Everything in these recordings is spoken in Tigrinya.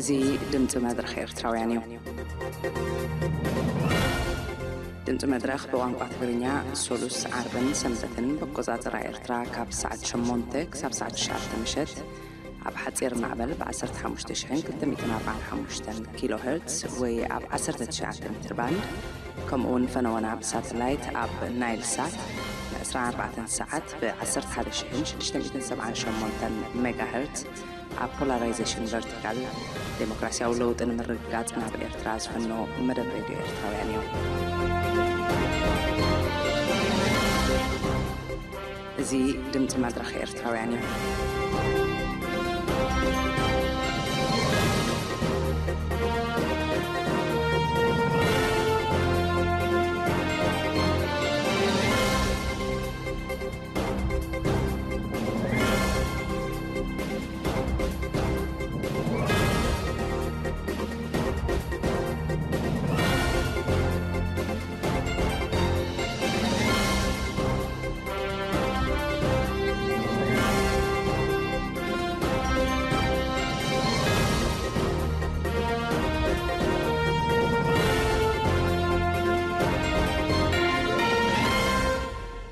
እዚ ድምፂ መድረኽ ኤርትራውያን እዩ። ድምፂ መድረኽ ብቋንቋ ትግርኛ ሶሉስ፣ ዓርብን ሰንበትን ብኣቆፃፅራ ኤርትራ ካብ ሰዓት ሸሞንተ ክሳብ ሰዓት ትሽዓተ ምሸት ኣብ ሓፂር ማዕበል ብ ዓሰርተ ሓሙሽተ ሽሕን ክልተ ሚእትን ኣርባዓን ሓሙሽተን ኪሎ ሄርትስ ወይ ኣብ ዓሰርተ ትሽዓተ ሜትር ባንድ፣ ከምኡ እውን ፈነወና ብሳተላይት ኣብ ናይል ሳት ን ዕስራን ኣርባዕተን ሰዓት ብ ዓሰርተ ሓደ ሽሕን ሽዱሽተ ሚእትን ሰብዓን ሸሞንተን ሜጋ ሄርትስ ኣብ ፖላራይዜሽን ቨርቲካል፣ ዴሞክራሲያዊ ለውጢ ንምርግጋጽ ናብ ኤርትራ ዝፍኖ መደብ ሬድዮ ኤርትራውያን እዩ። እዚ ድምጺ መድረኽ ኤርትራውያን እዩ።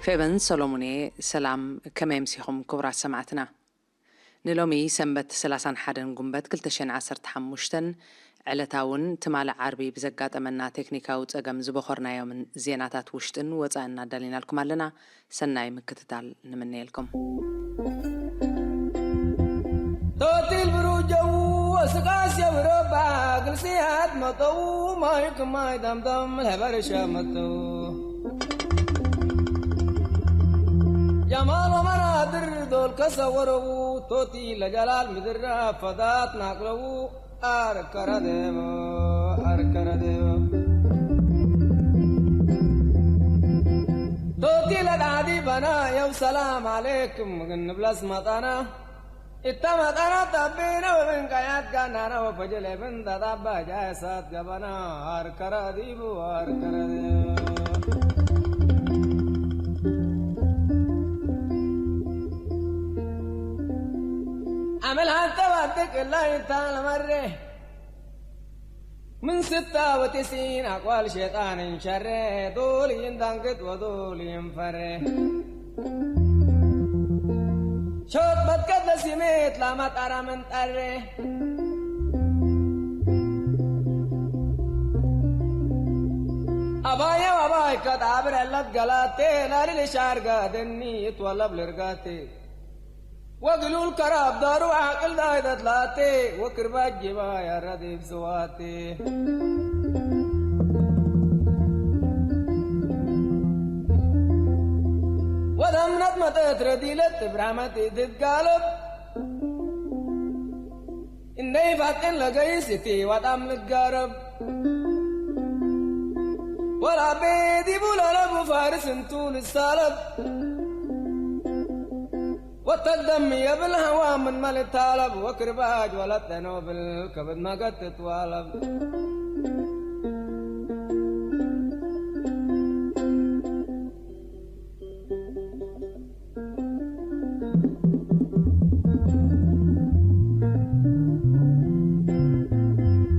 ፌበን ሰሎሙን እየ። ሰላም፣ ከመይ ኣምሲኹም ክቡራት ሰማዕትና? ንሎሚ ሰንበት ሰላሳን ሓደን ጉንበት ክልተ ሽሕን ዓሰርተ ሓሙሽተን ዕለታውን ትማሊ ዓርቢ ብዘጋጠመና ቴክኒካዊ ጸገም ዝበኾርናዮምን ዜናታት ውሽጥን ወጻእን ኣዳሊናልኩም ኣለና። ሰናይ ምክትታል ንምነየልኩም። ቶቲል ብሩጀው ወስቃስ የብረባ ግልስያት መጠው ማይ ክማይ ዳምዳም ለበረሻ መጠው ጀማል ወመናድር ዶል ከሰወረው ቶቲ ለጀላል ምድር ፈዳት ናቅለው ኣርከረደቦ ኣርከረደቦ ቶቲ ለዳዲ በና የው ሰላም አሌክም ግን ንብለስ መጣና እታ መጣና ጠቢነ ወብንቀያት ጋናና ወፈጀለ ብንዳዳባ ጃ እሳት ገበና ኣርከረዲቡ ኣርከረዲቡ ኣመል ሃንተ ባድቅ ላይ ታለመሬ ምን ስታ ወትሲን ኣቋል ሸጣንን ሸሬ ዶል ይንዳንግጥ ወዶል ይንፈሬ ሾት በትከት ለሲሜት ላማጣራ ምን ጠሬ ኣባየ ኣባይ ከጣብረ ለት ገላቴ ላልል ሻርጋ ደኒ ይትወለብ ልርጋቴ ወግሉል ከራብ ዳሩ ዓቅል ዳይደት ላቴ ወክርባጅ ጅባ ያረዲብ ስዋቴ ወዳምነት መጠት ረዲለት ትብራመት ትጋለብ እንደይ ፋቅን ለገይስ እቲ ወጣም ልጋረብ ወላ ቤት ይቡለለቡ ፋርስ እንቱ ልሳለብ ወተደም የብል ሀዋ ምን መልታለብ ወክርባጅ ወለጠኖብል ከብድ መገት ትዋለብ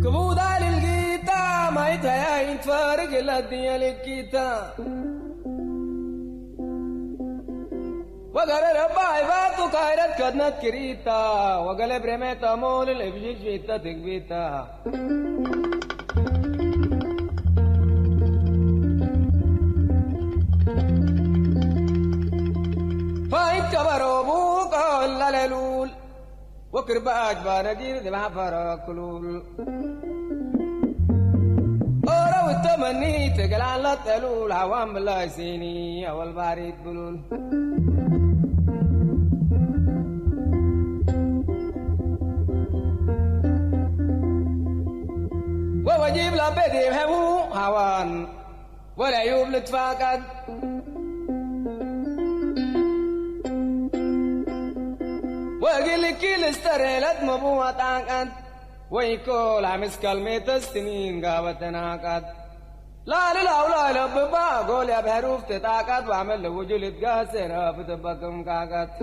ክቡዳ ልልጊታ ማይታያ ይንትፈርግ ለድየ ልጊታ ወገረ ረባ ይባቱ ካይረት ከድነት ክሪታ ወገለ ብሬሜታ ሞልል እብዥጅ ፊተ ትግቢታ ፋይት ከበሮ ቡቆ ለለሉል ወክርባጅ ባረጊር ዝባፈረ ክሉል ኦረው ተመኒ ተገላለ ጠሉል ሃዋን ብላይ ሲኒ ኣወል ባሪት ብሉል ወወጂብ ላቤት ይብሐቡ ሃዋን ወለዩብ ልትፋቀድ ወእግል እኪል እስተሬለት መቡዋ ጣንቀት ወይኮ ላምስከል ሜተ ስኒን ጋበተናቀት ላልል አውላ ለብባ ጎል ያብሐሩፍ ትጣቀት ዋመል ውጁል እትጋሴረ ብትበክም ቃቀት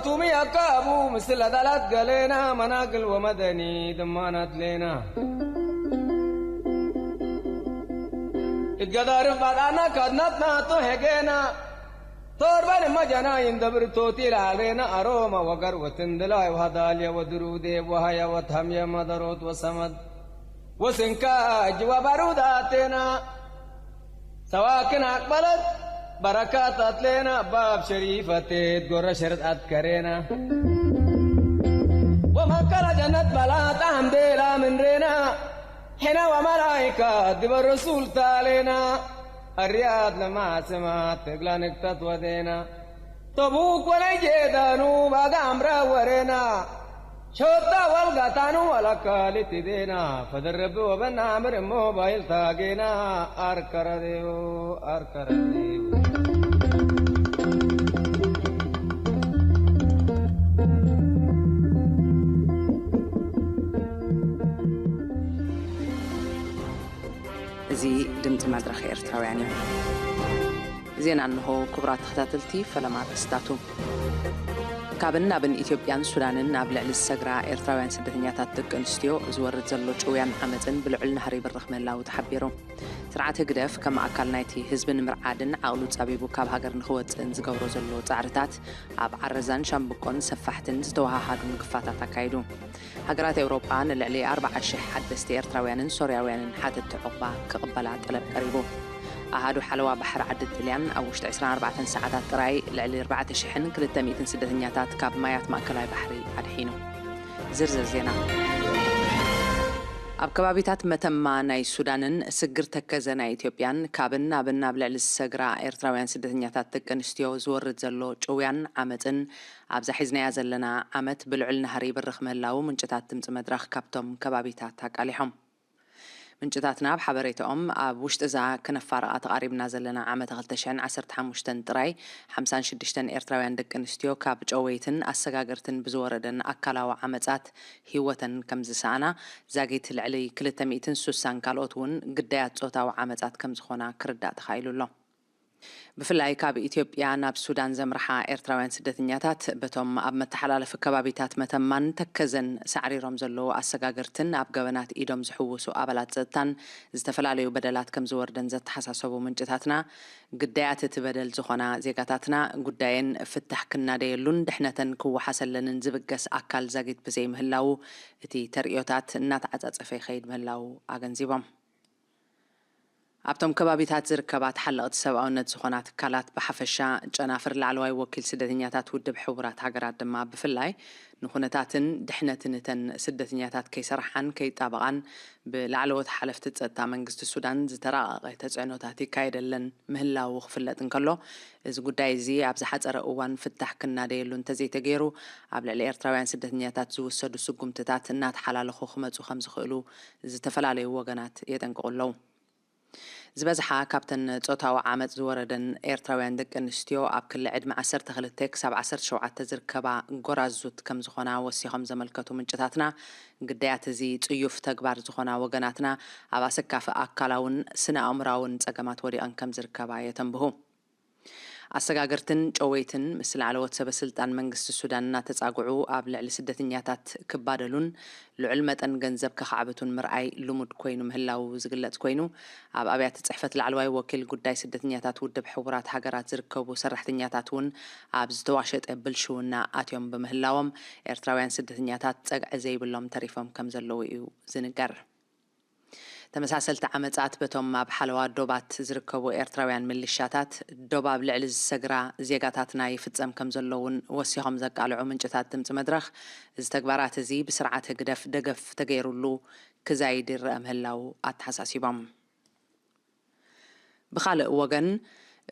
ቱሚ ኣካቡ ምስለ ዳላት ገሌና መናግል ወመደኒ ድማናት ሌና። እገዳርፍ ባጣና ካድናትና ቶሄጌና። ቶርበን መጀና ይንደብር ቶቲ ላሌና ኣሮማ ወገር ወትንድላይ ወሃዳልየ ወድሩዴ ወሃያ ወትሃምየ መደሮት ወሰመድ ወስንካጅ ወበሩዳቴና። ሰዋክን ኣቅበለት በረካት ኣትሌና ባብ ሸሪፈቴት ጎረ ሸርጥ ኣትከሬና። ወመከረ ጀነት በላጣ ኣምዴላ ምንሬና። ሕና ወመላይካ ድበ ረሱል ታሌና። ኣርያት ለማስማት ትግላ ንግተት ወዴና። ተቡክ ወለይ ጄዳኑ ባጋ ኣምረ ወሬና። ሾታ ወልጋታኑ ወለካሊት ዴና። ፈደረብ ወበና ምር ሞባይል ታጌና። ኣርከረዴው ኣርከረዴው። እዚ ድምፂ መድረኽ ኤርትራውያን እዩ። ዜና እንሆ። ክቡራት ተኸታተልቲ፣ ፈለማ ኣርእስታቱ። ካብን ናብን ኢትዮጵያን ሱዳንን ኣብ ልዕሊ ዝሰግራ ኤርትራውያን ስደተኛታት ደቂ ኣንስትዮ ዝወርድ ዘሎ ጭውያን ዓመፅን ብልዑል ናህሪ ይብርኽ ምህላዉ ተሓቢሩ። ስርዓት ህግደፍ ከም ኣካል ናይቲ ህዝቢ ንምርዓድን ዓቕሉ ጻቢቡ ካብ ሃገር ንኽወፅእን ዝገብሮ ዘሎ ጻዕርታት ኣብ ዓረዛን ሻምብቆን ሰፋሕትን ዝተወሃሃዱ ምግፋታት ኣካይዱ። ሃገራት ኤውሮጳ ንልዕሊ ኣርብዓ ሽሕ ሓደስቲ ኤርትራውያንን ሶርያውያንን ሓተቲ ዑቕባ ክቕበላ ጠለብ ቀሪቡ። ኣሃዱ ሓለዋ ባሕሪ ዓዲ ጥልያን ኣብ ውሽጢ ዕስራን ኣርባዕተን ሰዓታት ጥራይ ልዕሊ ኣርባዕተ ሽሕን ክልተ ሚእትን ስደተኛታት ካብ ማያት ማእከላይ ባሕሪ ኣድሒኑ። ዝርዝር ዜና። ኣብ ከባቢታት መተማ ናይ ሱዳንን ስግር ተከዘ ናይ ኢትዮጵያን ካብን ናብን ኣብ ልዕሊ ዝሰግራ ኤርትራውያን ስደተኛታት ደቂ ኣንስትዮ ዝወርድ ዘሎ ጭውያን ዓመፅን ኣብዛ ሒዝናያ ዘለና ዓመት ብልዑል ናህሪ ይብርኽ ምህላዉ ምንጭታት ድምፂ መድረኽ ካብቶም ከባቢታት ኣቃሊሖም። ምንጭታትና ኣብ ሓበሬታኦም ኣብ ውሽጢ እዛ ክነፋርቓ ተቓሪብና ዘለና ዓመተ ክልተ ሽሕን ዓሰርተ ሓሙሽተን ጥራይ ሓምሳን ሽዱሽተን ኤርትራውያን ደቂ ኣንስትዮ ካብ ጨወይትን ኣሰጋገርትን ብዝወረደን ኣካላዊ ዓመጻት ህይወተን ከም ዝሰኣና ዛጊት ልዕሊ ክልተ ሚእትን ሱሳን ካልኦት እውን ግዳያት ጾታዊ ዓመጻት ከም ዝኾና ክርዳእ ተኻኢሉ ኣሎ። ብፍላይ ካብ ኢትዮጵያ ናብ ሱዳን ዘምርሓ ኤርትራውያን ስደተኛታት በቶም ኣብ መተሓላለፊ ከባቢታት መተማን ተከዘን ሳዕሪሮም ዘለዉ ኣሰጋገርትን ኣብ ገበናት ኢዶም ዝሕውሱ ኣባላት ጸጥታን ዝተፈላለዩ በደላት ከም ዝወርደን ዘተሓሳሰቡ ምንጭታትና፣ ግዳያት እቲ በደል ዝኾና ዜጋታትና ጉዳየን ፍታሕ ክናደየሉን ድሕነተን ክወሓሰለንን ዝብገስ ኣካል ዛጊት ብዘይምህላዉ እቲ ተርእዮታት እናተዓጻጸፈ ይኸይድ ምህላዉ ኣገንዚቦም። ኣብቶም ከባቢታት ዝርከባ ተሓለቕቲ ሰብኣውነት ዝኾና ትካላት ብሓፈሻ፣ ጨናፍር ላዕለዋይ ወኪል ስደተኛታት ውድብ ሕቡራት ሃገራት ድማ ብፍላይ ንኹነታትን ድሕነትን እተን ስደተኛታት ከይሰርሓን ከይጣበቓን ብላዕለዎት ሓለፍቲ ጸጥታ መንግስቲ ሱዳን ዝተራቐቐ ተጽዕኖታት ይካየደለን ምህላዉ ክፍለጥ እንከሎ፣ እዚ ጉዳይ እዚ ኣብ ዝሓጸረ እዋን ፍታሕ ክናደየሉ እንተዘይተገይሩ ኣብ ልዕሊ ኤርትራውያን ስደተኛታት ዝውሰዱ ስጉምትታት እናተሓላለኹ ክመጹ ከም ዝኽእሉ ዝተፈላለዩ ወገናት የጠንቅቑ ኣለዉ። ዝበዝሓ ካብተን ጾታዊ ዓመጽ ዝወረደን ኤርትራውያን ደቂ ኣንስትዮ ኣብ ክሊ ዕድመ ዓሰርተ ክልተ ክሳብ ዓሰርተ ሸውዓተ ዝርከባ ጎራዙት ከም ዝኾና ወሲኾም ዘመልከቱ ምንጭታትና፣ ግዳያት እዚ ጽዩፍ ተግባር ዝኾና ወገናትና ኣብ ኣሰካፊ ኣካላውን ስነ ኣእምራውን ጸገማት ወዲቐን ከም ዝርከባ የተንብሁ። ኣሰጋገርትን ጨወይትን ምስ ላዕለዎት ሰበ ስልጣን መንግስቲ ሱዳን እናተጻግዑ ኣብ ልዕሊ ስደተኛታት ክባደሉን ልዑል መጠን ገንዘብ ከኻዕብቱን ምርኣይ ልሙድ ኮይኑ ምህላዉ ዝግለጽ ኮይኑ፣ ኣብ ኣብያተ ጽሕፈት ላዕለዋይ ወኪል ጉዳይ ስደተኛታት ውድብ ሕቡራት ሃገራት ዝርከቡ ሰራሕተኛታት እውን ኣብ ዝተዋሸጠ ብልሽውና ኣትዮም ብምህላዎም ኤርትራውያን ስደተኛታት ጸግዒ ዘይብሎም ተሪፎም ከም ዘለዉ እዩ ዝንገር። ተመሳሰልቲ ዓመጻት በቶም ኣብ ሓለዋ ዶባት ዝርከቡ ኤርትራውያን ምልሻታት ዶብ ኣብ ልዕሊ ዝሰግራ ዜጋታትና ይፍጸም ከም ዘሎ እውን ወሲኾም ዘቃልዑ ምንጭታት ድምጺ መድረኽ፣ እዚ ተግባራት እዚ ብስርዓት ህግደፍ ደገፍ ተገይሩሉ ክዛይድ ይረአ ምህላዉ ኣተሓሳሲቦም። ብኻልእ ወገን፣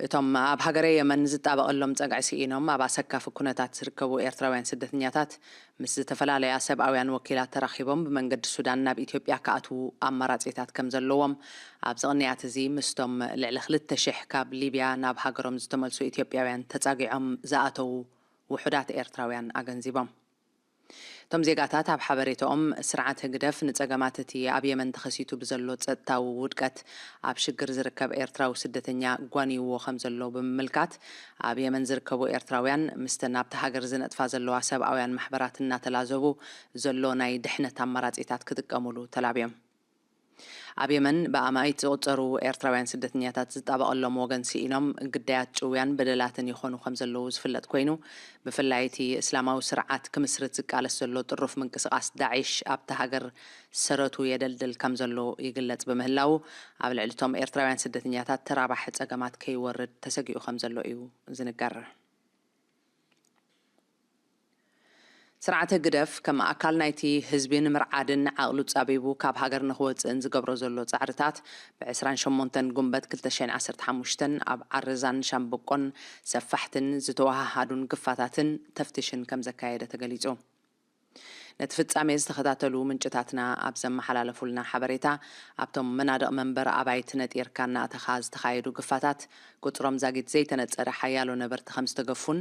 እቶም ኣብ ሃገረ የመን ዝጣበቐሎም ጸግዒ ስኢኖም ኣብ ኣሰካፊ ኩነታት ዝርከቡ ኤርትራውያን ስደተኛታት ምስ ዝተፈላለያ ሰብኣውያን ወኪላት ተራኺቦም ብመንገዲ ሱዳን ናብ ኢትዮጵያ ክኣትዉ ኣማራጺታት ከም ዘለዎም ኣብዚ ቅንያት እዚ ምስቶም ልዕሊ ክልተ ሽሕ ካብ ሊብያ ናብ ሃገሮም ዝተመልሱ ኢትዮጵያውያን ተጻጊዖም ዝኣተዉ ውሑዳት ኤርትራውያን ኣገንዚቦም። እቶም ዜጋታት ኣብ ሓበሬታኦም፣ ስርዓት ህግደፍ ንጸገማት እቲ ኣብ የመን ተኸሲቱ ብዘሎ ጸጥታዊ ውድቀት ኣብ ሽግር ዝርከብ ኤርትራዊ ስደተኛ ጓንይዎ ከም ዘሎ ብምምልካት፣ ኣብ የመን ዝርከቡ ኤርትራውያን ምስቲ ናብቲ ሃገር ዝነጥፋ ዘለዋ ሰብኣውያን ማሕበራት እናተላዘቡ ዘሎ ናይ ድሕነት ኣማራጺታት ክጥቀሙሉ ተላብዮም። ኣብ የመን ብኣማኢት ዝቑጸሩ ኤርትራውያን ስደተኛታት ዝጣበቐሎም ወገን ስኢኖም ግዳያት ጭውያን በደላትን ይኾኑ ከም ዘለዉ ዝፍለጥ ኮይኑ፣ ብፍላይ እቲ እስላማዊ ስርዓት ክምስርት ዝቃለስ ዘሎ ጥሩፍ ምንቅስቓስ ዳዒሽ ኣብታ ሃገር ሰረቱ የደልድል ከም ዘሎ ይግለጽ ብምህላዉ፣ ኣብ ልዕሊ እቶም ኤርትራውያን ስደተኛታት ተራባሒ ጸገማት ከይወርድ ተሰጊኡ ከም ዘሎ እዩ ዝንገር። ስርዓት ህግደፍ ከም ኣካል ናይቲ ህዝቢ ንምርዓድን ዓቕሉ ጻቢቡ ካብ ሃገር ንኽወጽእን ዝገብሮ ዘሎ ጻዕርታት፣ ብ ዕስራን ሸሞንተን ጉንበት ክልተ ሽሕን ዓሰርተ ሓሙሽተን ኣብ ዓረዛን ሻምብቆን ሰፋሕትን ዝተወሃሃዱን ግፋታትን ተፍትሽን ከም ዘካየደ ተገሊጹ። ነቲ ፍጻሜ ዝተኸታተሉ ምንጭታትና ኣብ ዘመሓላለፉልና ሓበሬታ፣ ኣብቶም መናድቕ መንበር ኣባይቲ ነጢርካ እናእተኻ ዝተኻየዱ ግፋታት፣ ቁጽሮም ዛጊት ዘይተነጸረ ሓያሎ ነበርቲ ከም ዝተገፉን፣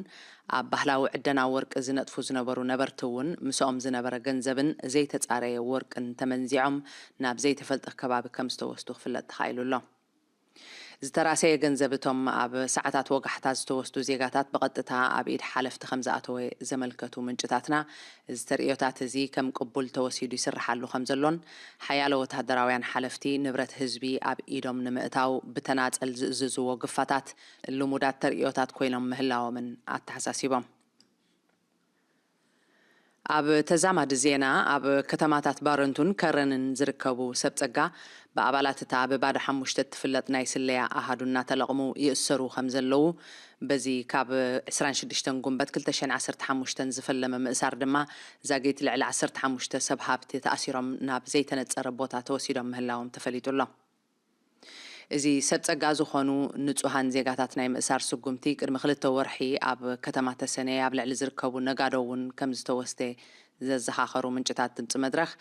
ኣብ ባህላዊ ዕደና ወርቂ ዝነጥፉ ዝነበሩ ነበርቲ እውን ምስኦም ዝነበረ ገንዘብን ዘይተጻረየ ወርቅን ተመንዚዖም ናብ ዘይተፈልጠ ከባቢ ከም ዝተወስዱ ክፍለጥ ተኻኢሉ ኣሎ። ዝተራሰየ ገንዘብ እቶም ኣብ ሰዓታት ወጋሕታ ዝተወስዱ ዜጋታት ብቐጥታ ኣብ ኢድ ሓለፍቲ ከም ዝኣተወ ዘመልከቱ ምንጭታትና፣ እዚ ተርእዮታት እዚ ከም ቅቡል ተወሲዱ ይስርሓሉ ከም ዘሎን፣ ሓያሎ ወተሃደራውያን ሓለፍቲ ንብረት ህዝቢ ኣብ ኢዶም ንምእታው ብተናጸል ዝእዝዝዎ ግፋታት ልሙዳት ተርእዮታት ኮይኖም ምህላዎምን ኣተሓሳሲቦም። ኣብ ተዛማዲ ዜና፣ ኣብ ከተማታት ባረንቱን ከረንን ዝርከቡ ሰብ ጸጋ፣ ብኣባላት እታ ብባዶ ሓሙሽተ እትፍለጥ ናይ ስለያ ኣሃዱ እናተለቕሙ ይእሰሩ ከም ዘለዉ፣ በዚ ካብ ዕስራን ሽዱሽተን ጉንበት ክልተ ሽሕን ዓሰርተ ሓሙሽተን ዝፈለመ ምእሳር ድማ፣ ዛጊት ልዕሊ ዓሰርተ ሓሙሽተ ሰብ ሃብቲ ተኣሲሮም ናብ ዘይተነጸረ ቦታ ተወሲዶም ምህላዎም ተፈሊጡ ኣሎ። እዚ ሰብ ጸጋ ዝኾኑ ንጹሃን ዜጋታት ናይ ምእሳር ስጉምቲ፣ ቅድሚ ክልተ ወርሒ ኣብ ከተማ ተሰነይ ኣብ ልዕሊ ዝርከቡ ነጋዶ እውን ከም ዝተወስደ ዘዘኻኸሩ ምንጭታት ድምጺ መድረኽ፣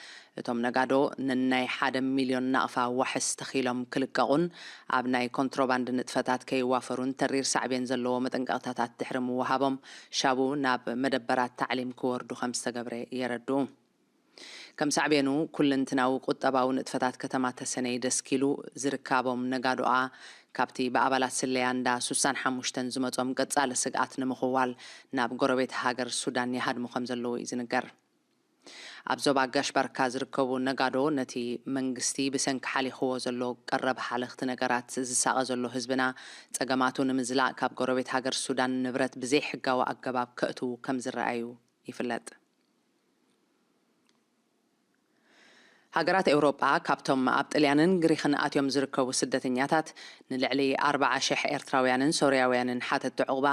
እቶም ነጋዶ ነናይ ሓደ ሚልዮን ናቕፋ ዋሕስ ተኺሎም ክልቀቑን ኣብ ናይ ኮንትሮባንድ ንጥፈታት ከይዋፈሩን ተሪር ሳዕቤን ዘለዎ መጠንቀቕታታት ድሕሪ ምውሃቦም፣ ሻቡ ናብ መደበራት ታዕሊም ክወርዱ ከም ዝተገብረ የረድኡ። ከም ሳዕቤኑ፣ ኩለንትናዊ ቁጠባዊ ንጥፈታት ከተማ ተሰነይ ደስኪሉ፣ ዝርካቦም ነጋዶኣ ካብቲ ብኣባላት ስለያ እንዳ ሱሳን ሓሙሽተን ዝመጾም ቀጻሊ ስግኣት ንምኽዋል ናብ ጎረቤት ሃገር ሱዳን ይሃድሙ ከም ዘለዉ እዩ ዝንገር። ኣብ ዞባ ጋሽ ባርካ ዝርከቡ ነጋዶ፣ ነቲ መንግስቲ ብሰንኪ ሓሊኽዎ ዘሎ ቀረብ ሃለኽቲ ነገራት ዝሳቐ ዘሎ ህዝብና፣ ጸገማቱ ንምዝላቕ ካብ ጎረቤት ሃገር ሱዳን ንብረት ብዘይሕጋዊ ኣገባብ ከእትዉ ከም ዝረኣዩ ይፍለጥ። ሃገራት ኤውሮጳ፣ ካብቶም ኣብ ጥልያንን ግሪኽን ኣትዮም ዝርከቡ ስደተኛታት፣ ንልዕሊ ኣርባዓ ሽሕ ኤርትራውያንን ሶርያውያንን ሓተቲ ዑቕባ፣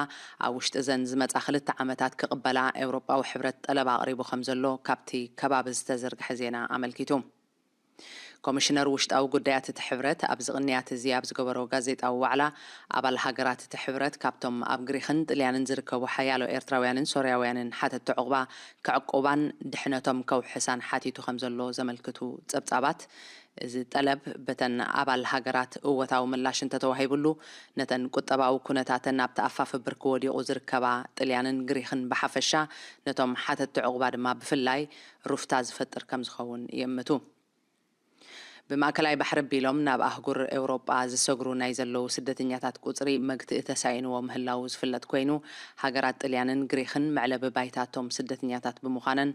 ኣብ ውሽጢ እዘን ዝመጻ ክልተ ዓመታት ክቕበላ ኤውሮጳዊ ሕብረት ጠለብ ኣቕሪቡ ከም ዘሎ ካብቲ ከባቢ ዝተዘርግሐ ዜና ኣመልኪቱ። ኮሚሽነር ውሽጣዊ ጉዳያት እቲ ሕብረት ኣብዚ ቅንያት እዚ ኣብ ዝገበሮ ጋዜጣዊ ዋዕላ፣ ኣባል ሃገራት እቲ ሕብረት ካብቶም ኣብ ግሪኽን ጥልያንን ዝርከቡ ሓያሎ ኤርትራውያንን ሶርያውያንን ሓተቲ ዑቕባ ክዕቁባን ድሕነቶም ከውሕሳን ሓቲቱ ከም ዘሎ ዘመልክቱ ጸብጻባት፣ እዚ ጠለብ በተን ኣባል ሃገራት እወታዊ ምላሽ እንተተዋሂብሉ፣ ነተን ቁጠባዊ ኩነታተን ኣብቲ ኣፋ ፍብርክ ወዲቑ ዝርከባ ጥልያንን ግሪኽን ብሓፈሻ፣ ነቶም ሓተቲ ዑቕባ ድማ ብፍላይ ሩፍታ ዝፈጥር ከም ዝኸውን ይእምቱ። ብማእከላይ ባሕሪ ኣቢሎም ናብ ኣህጉር ኤውሮጳ ዝሰግሩ ናይ ዘለዉ ስደተኛታት ቁጽሪ መግትኢ ተሳኢንዎ ምህላዉ ዝፍለጥ ኮይኑ፣ ሃገራት ጥልያንን ግሪኽን መዕለቢ ባይታቶም ስደተኛታት ብምዃነን፣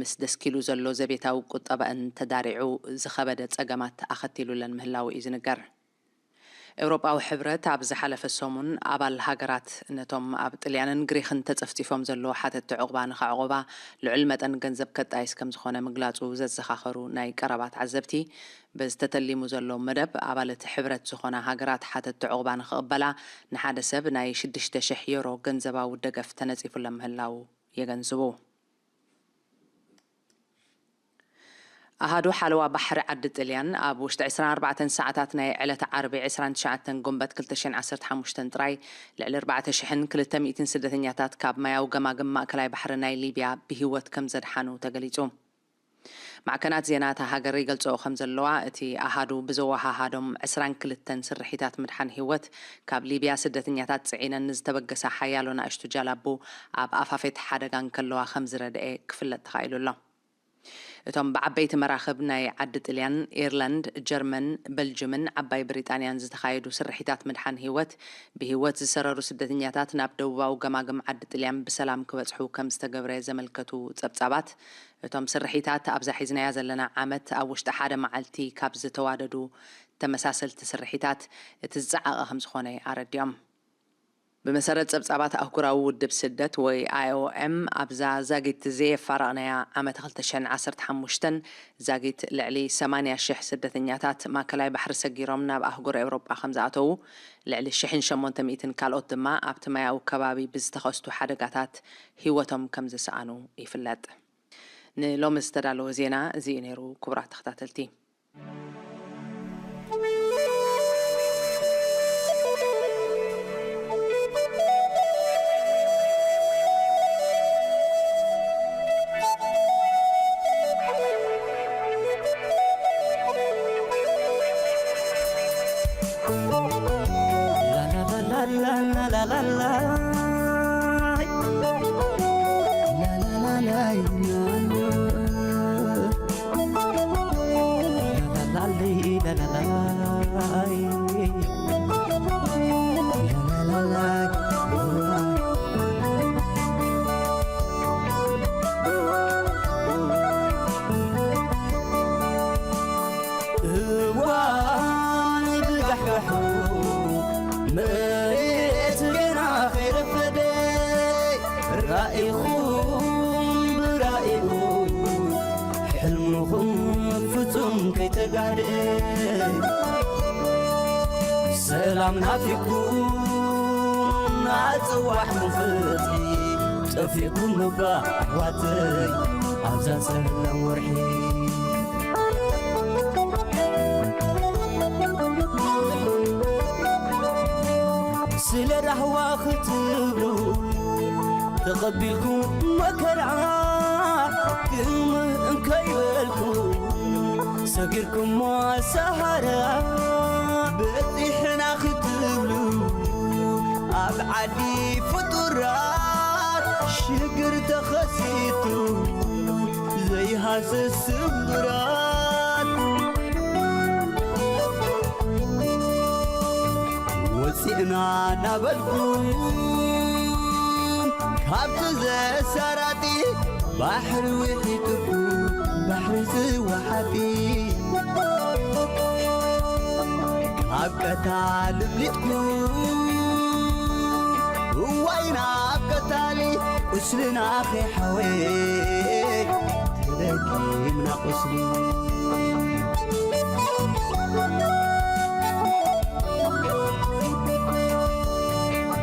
ምስ ደስኪሉ ዘሎ ዘቤታዊ ቁጠባኣን ተዳሪዑ ዝኸበደ ጸገማት ኣኸቲሉለን ምህላዉ እዩ ዝንገር። ኤውሮጳዊ ሕብረት ኣብ ዝሓለፈ ሰሙን ኣባል ሃገራት ነቶም ኣብ ጥልያንን ግሪኽን ተጸፍጺፎም ዘለዉ ሓተቲ ዑቕባ ንኸዕቑባ ልዑል መጠን ገንዘብ ከጣይስ ከም ዝኾነ ምግላጹ ዘዘኻኸሩ ናይ ቀረባ ተዓዘብቲ፣ በዚ ተተሊሙ ዘሎ መደብ ኣባል እቲ ሕብረት ዝኾና ሃገራት ሓተቲ ዑቕባ ንኽቕበላ ንሓደ ሰብ ናይ ሽዱሽተ ሽሕ ዩሮ ገንዘባዊ ደገፍ ተነጺፉለን ምህላዉ የገንዝቡ። ኣሃዱ ሓለዋ ባሕሪ ዓዲ ጥልያን ኣብ ውሽጢ ዕስራን ኣርባዕተን ሰዓታት ናይ ዕለተ ዓርቢ ዕስራን ትሽዓተን ጉንበት ክልተ ሽሕን ዓሰርተ ሓሙሽተን ጥራይ ልዕሊ ኣርባዕተ ሽሕን ክልተ ሚእትን ስደተኛታት ካብ ማያዊ ገማግም ማእከላይ ባሕሪ ናይ ሊብያ ብህይወት ከም ዘድሓኑ ተገሊጹ። ማዕከናት ዜና እታ ሃገር ይገልጽኦ ከም ዘለዋ፣ እቲ ኣሃዱ ብዘወሃሃዶም ዕስራን ክልተን ስርሒታት ምድሓን ህይወት፣ ካብ ሊብያ ስደተኛታት ጽዒነን ንዝተበገሳ ሓያሎ ናእሽቱ ጃላቡ ኣብ ኣፋፌት ሓደጋ እንከለዋ ከም ዝረድኤ ክፍለጥ ተኻኢሉ ኣሎ። እቶም ብዓበይቲ መራኽብ ናይ ዓዲ ጥልያን፣ ኢርላንድ፣ ጀርመን፣ በልጅምን ዓባይ ብሪጣንያን ዝተኻየዱ ስርሒታት ምድሓን ህይወት፣ ብህይወት ዝሰረሩ ስደተኛታት ናብ ደቡባዊ ገማግም ዓዲ ጥልያን ብሰላም ክበጽሑ ከም ዝተገብረ ዘመልከቱ ጸብጻባት፣ እቶም ስርሒታት ኣብዛ ሒዝናያ ዘለና ዓመት ኣብ ውሽጢ ሓደ መዓልቲ ካብ ዝተዋደዱ ተመሳሰልቲ ስርሒታት እቲ ዝጸዓቐ ከም ዝኾነ ኣረዲኦም። ብመሰረት ጸብጻባት ኣህጉራዊ ውድብ ስደት ወይ ኣይ ኦ ኤም፣ ኣብዛ ዛጊት ዘየፋረቕናያ ዓመት ክልተ ሽሕን ዓሰርተ ሓሙሽተን ዛጊት ልዕሊ ሰማንያ ሽሕ ስደተኛታት ማእከላይ ባሕሪ ሰጊሮም ናብ ኣህጉር ኤውሮጳ ከም ዝኣተዉ፣ ልዕሊ ሽሕን ሸሞንተ ሚእትን ካልኦት ድማ ኣብቲ ማያዊ ከባቢ ብዝተኸስቱ ሓደጋታት ህይወቶም ከም ዝሰኣኑ ይፍለጥ። ንሎሚ ዝተዳለወ ዜና እዚ እዩ ነይሩ። ክቡራት ተኸታተልቲ፣ እዋን ብጋሕጋሑ መሬት ገና ከይረፈደ፣ ራኢኹም ብራኢኡ ሕልምኹም ፍጹም ከይተጋድእ፣ ሰላም ናፊኩም ኣጽዋዕኩም ፍትሒ፣ ጠፊእኩም እባ ኣሕዋተይ ኣብዛ ጸላም ወርሒ። ስለ ራህዋ ክትብሉ ተቐቢልኩም መከራ፣ ግም እንከይበልኩም ሰጊርኩሞ ሰሃራ። በጺሕና ክትብሉ ኣብ ዓዲ ፍጡራት ሽግር ተኸሲቱ ዘይሃስስ ስምብራት። ወፂእና እናበልኩም ካብቲ ዘሳራጢ ባሕሪ ውሒጥኩም፣ ባሕሪ ዝወሓጢ ካብ ቀታሊ ኣምሊጥኩም፣ እዋይ ናብ ቀታሊ ቁስልና ከይሓወ ተደጊምና ቁስሊ።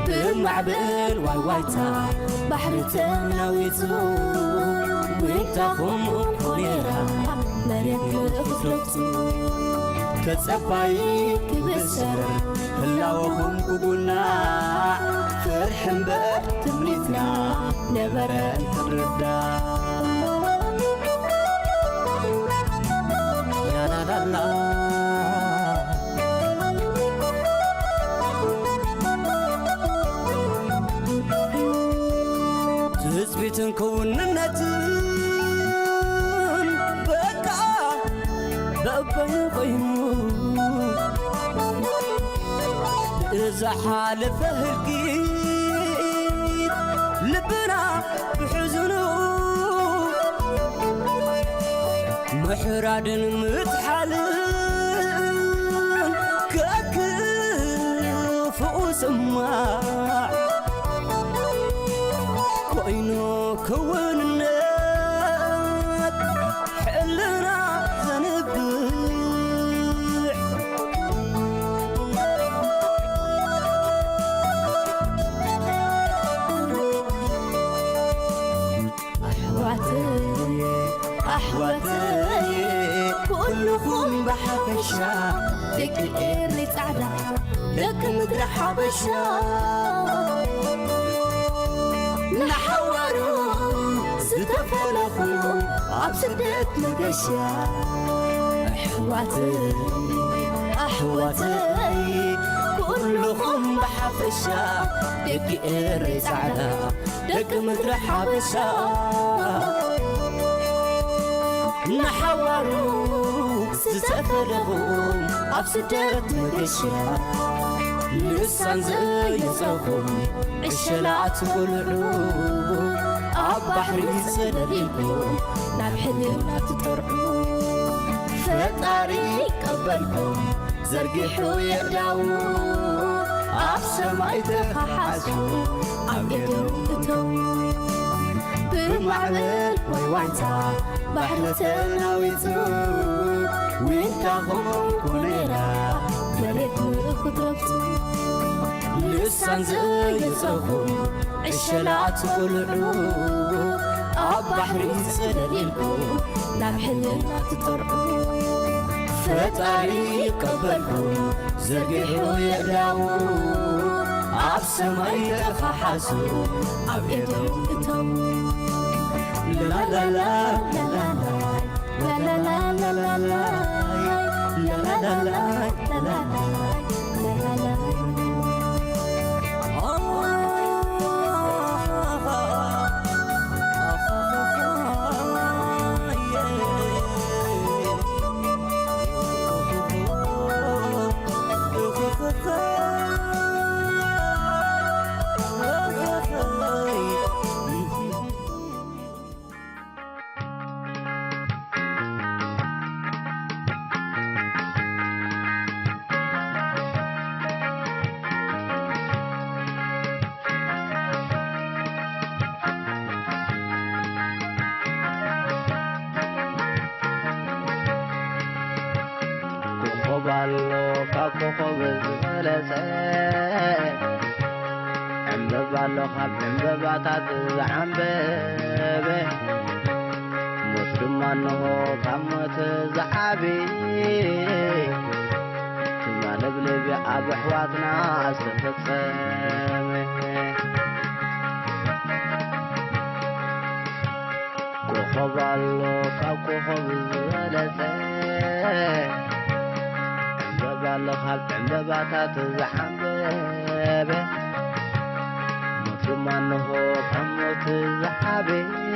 ብማዕበል ዋይዋይታ ባሕሪ ተናዊጹ፣ ዊንታኹም እኮ ነይራ መሬት ክትረግጹ። ተጸባይ ክብሰር ህላወኹም ክጉናዕ፣ ፍርሒ እምበር ትምኒትና ነበረ እንትርዳእ። ላላላላ። ትጽቢትን ክውንነትን በቃ በበይኑ ኮይኑ፣ ብዝሓለፈ ህልቂት ልብና ብሕዝኑ፣ ምሕራድን ምጥሓልን ከክፉኡ ስማዕ ኮይኑ ክውንነት ሕልና ዘንብዕ። ኣሕዋተየ ኣሕዋተየ ኩልኹም ብሓፈሻ ደቂ ኤሪ ጻዕዳ ደቂ ምድሪ ሓበሻ ንሓዋሩ ተፈለኹ ኣብ ስደት መገሻ ኣሕዋተይ ኣሕዋተይ ኩልኹም ብሓፈሻ ደቂ ኤረይ ጻዕዳ ደቂ ምድሪ ሓበሻ ንሓዋሩ ዝተፈለኹም ኣብ ስደት መገሻ ልሳን ዘየጸኹም ዕሸላት ቆልዑ ኣብ ባሕሪ ዘለሊልኩም ናብ ሕልና ትጠርዑ ፈጣሪ ይቀበልኩም ዘርጊሑ የእዳዉ ኣብ ሰማይ ተኸሓሱ ኣብ ኤዶም እተዉ ብማዕበል ወይ ዋይታ ባሕሪ ተናዊጹ ዊንታኹም ኮነራ መሬት ንኽትረግጹ ልሳን ዘየጸኹም ዕሸላት ቆልዑ ኣብ ባሕሪ ዘለሊልኩም ናብ ሕልና ትጠርዑ ፈጣሪ ይቀበልኩም ዘርጊሑ የእዳዉ ኣብ ሰማይ ተኸሓሱ ኣብ ኤዶም እተዉ ላላላ ላላላ ላላላ ላላላ ላላላ ላላላ ኮኸብ ኣሎ ካብ ኮኸብ ዝበለጸ ዕምበባ ኣሎ ካብ ዕምበባታት ዝዓምበበ ሞት ድማ እንሆ ካብ ሞት ዝዓቢ ትማለብለቢ ኣብ ኣሕዋትና ዝተፈጸመ ኮኸብ ኣሎ ካብ ኮኸብ ዝበለጸ ዕምበባ ኣሎ ካብ ዕምበባታት ዝዓምበበ ሞት ድማ እንሆ ካብ ሞት ዝዓበየ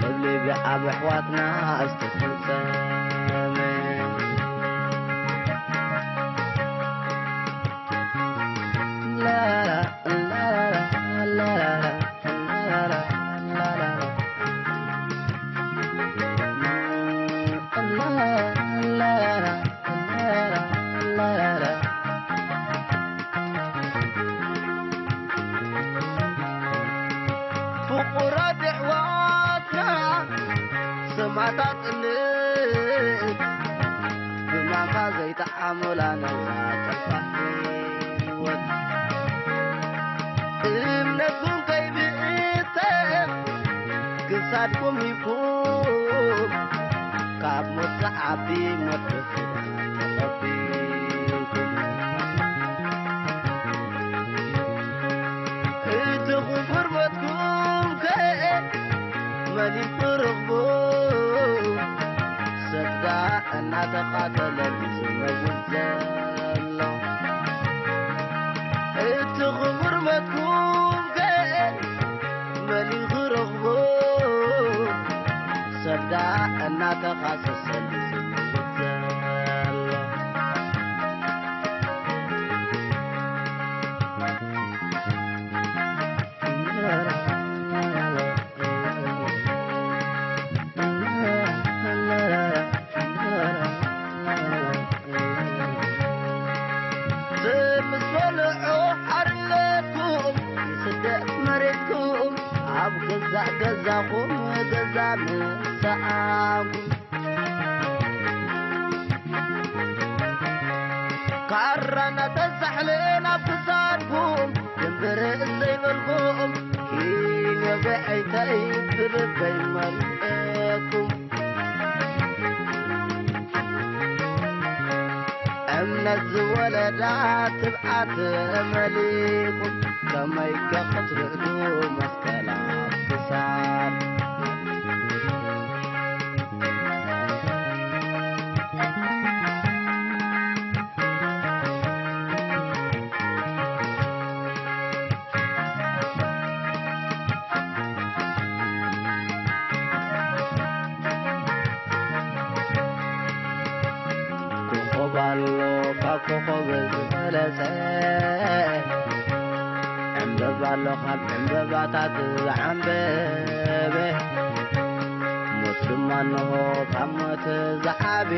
ትማለብለቢ ኣብ ኣሕዋትና ዝተፈጸመ ፍቑራት ኣሕዋትና ሰማእታት እምነት ብማንካ ዘይጠዓሙላ ነዛ ጠፋ ህይወት እምነትኩም ከይብእተ ክሳድኩም ሂብኩም ካብ ሞት ዝዓቢ ሞት ብኽዳን ተቐቢልኩም እቲ ክፉር ሞትኩም ከ መን እዩ ክረኽቦ ሰዳ እናተቓተለ ዝመውት ዘሎ እቲ ክፉር ሞትኩም ከ መን እዩ ክረኽቦ ሰዳ እናተኻሰሰሉ ዝመውት ዘሎ ምስ በልዖ ሓርነትኩም ስደት መሬትኩም ኣብ ገዛእ ገዛኹም ገዛ ምሰኣኩም ካራ እናተሳሕለ ናብ ክሳድኩም ድንብር ዘይበልኩም ኪንዮ ብዐይተይ ብልበይ መልእኩም እምነት ዝወለዳ ትብዓት መሊእኩም ከመይ ከ ክትርዕዱ መስቀላ ሳር ኮኾብ ኣሎ ካብ ኮኾብ ዝበለጸ፣ ዕምበባ ኣሎ ካብ ዕምበባታት ዝዓምበበ፣ ሞት ድማ እንሆ ካብ ሞት ዝዓቢ፣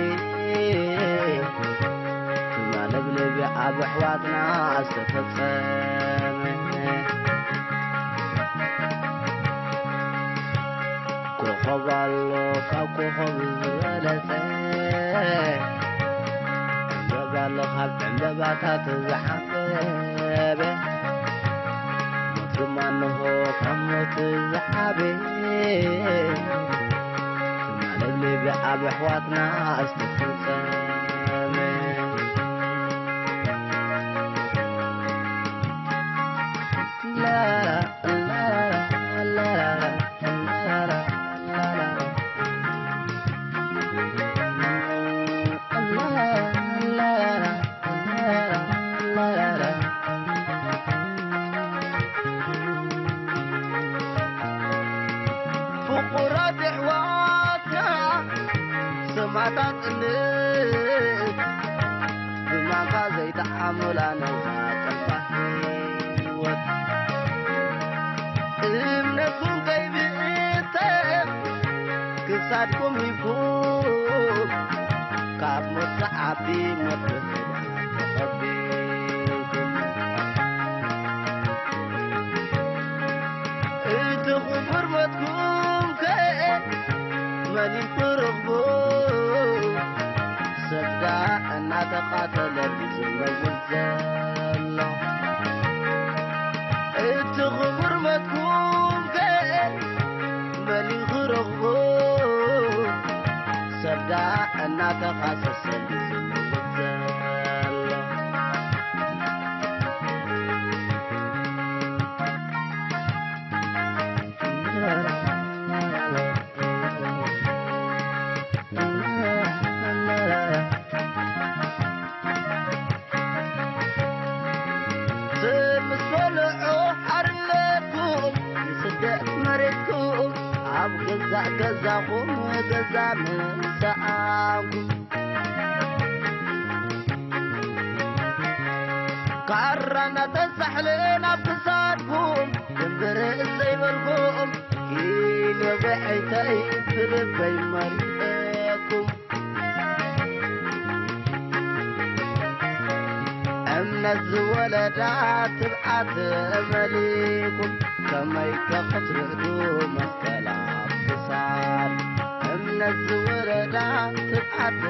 ትማለብልብ ኣብ ኣሕዋትና ዝተፈጸመ። ኮኾብ ኣሎ ካብ ኮኾብ ዝበለጸ፣ ዕምበባ ኣሎ ካብ ዕምበባታት ዝዓበበ፣ ሞት ድማ እንሆ ካብ ሞት ዝዓበየ፣ ትማለብልብ ኣብ ኣሕዋትና ዝተፈጸመ። ፍቑራት ኣሕዋትና ሰማዕታት እንድዒ፣ ብማንካ ዘይጠዓሙላ ነዛ ከርፋሕ ህይወት። እምነትኩም ከይብእተ ክሳድኩም ሂብኩም፣ ካብ ሞት ዝዓቢ ሞት ብኽብሪ ተቐቢልኩም። እቲ ክቡር ሞትኩም ከ መን እዩ ክረኽቦ? ሰብ ደኣ እናተቓተለ ዝመውት ዘሎ። እቲ ክቡር ሞትኩም ከ መን እዩ ክረኽቦ? ሰብ ደኣ እናተኻሰሰ ዝመውት ዘሎ። ምስ በልዖ ሓርነትኩም ንስደት መሬትኩም ኣብ ገዛእ ገዛኹም ገዛ ምሰኣንኩም ካራ እናተሳሕለ ናብ ክሳድኩም ድንብር ዘይበልኩም ኪኖ ብዐይተይ ብልበይ መሪጸኩም። እምነት ዝወለዳ ትብዓት መሊእኩም ከመይ ከ ክትርዕዱ መስቀል ኣብ ክሳድ። እምነት ዝወለዳ ትብዓት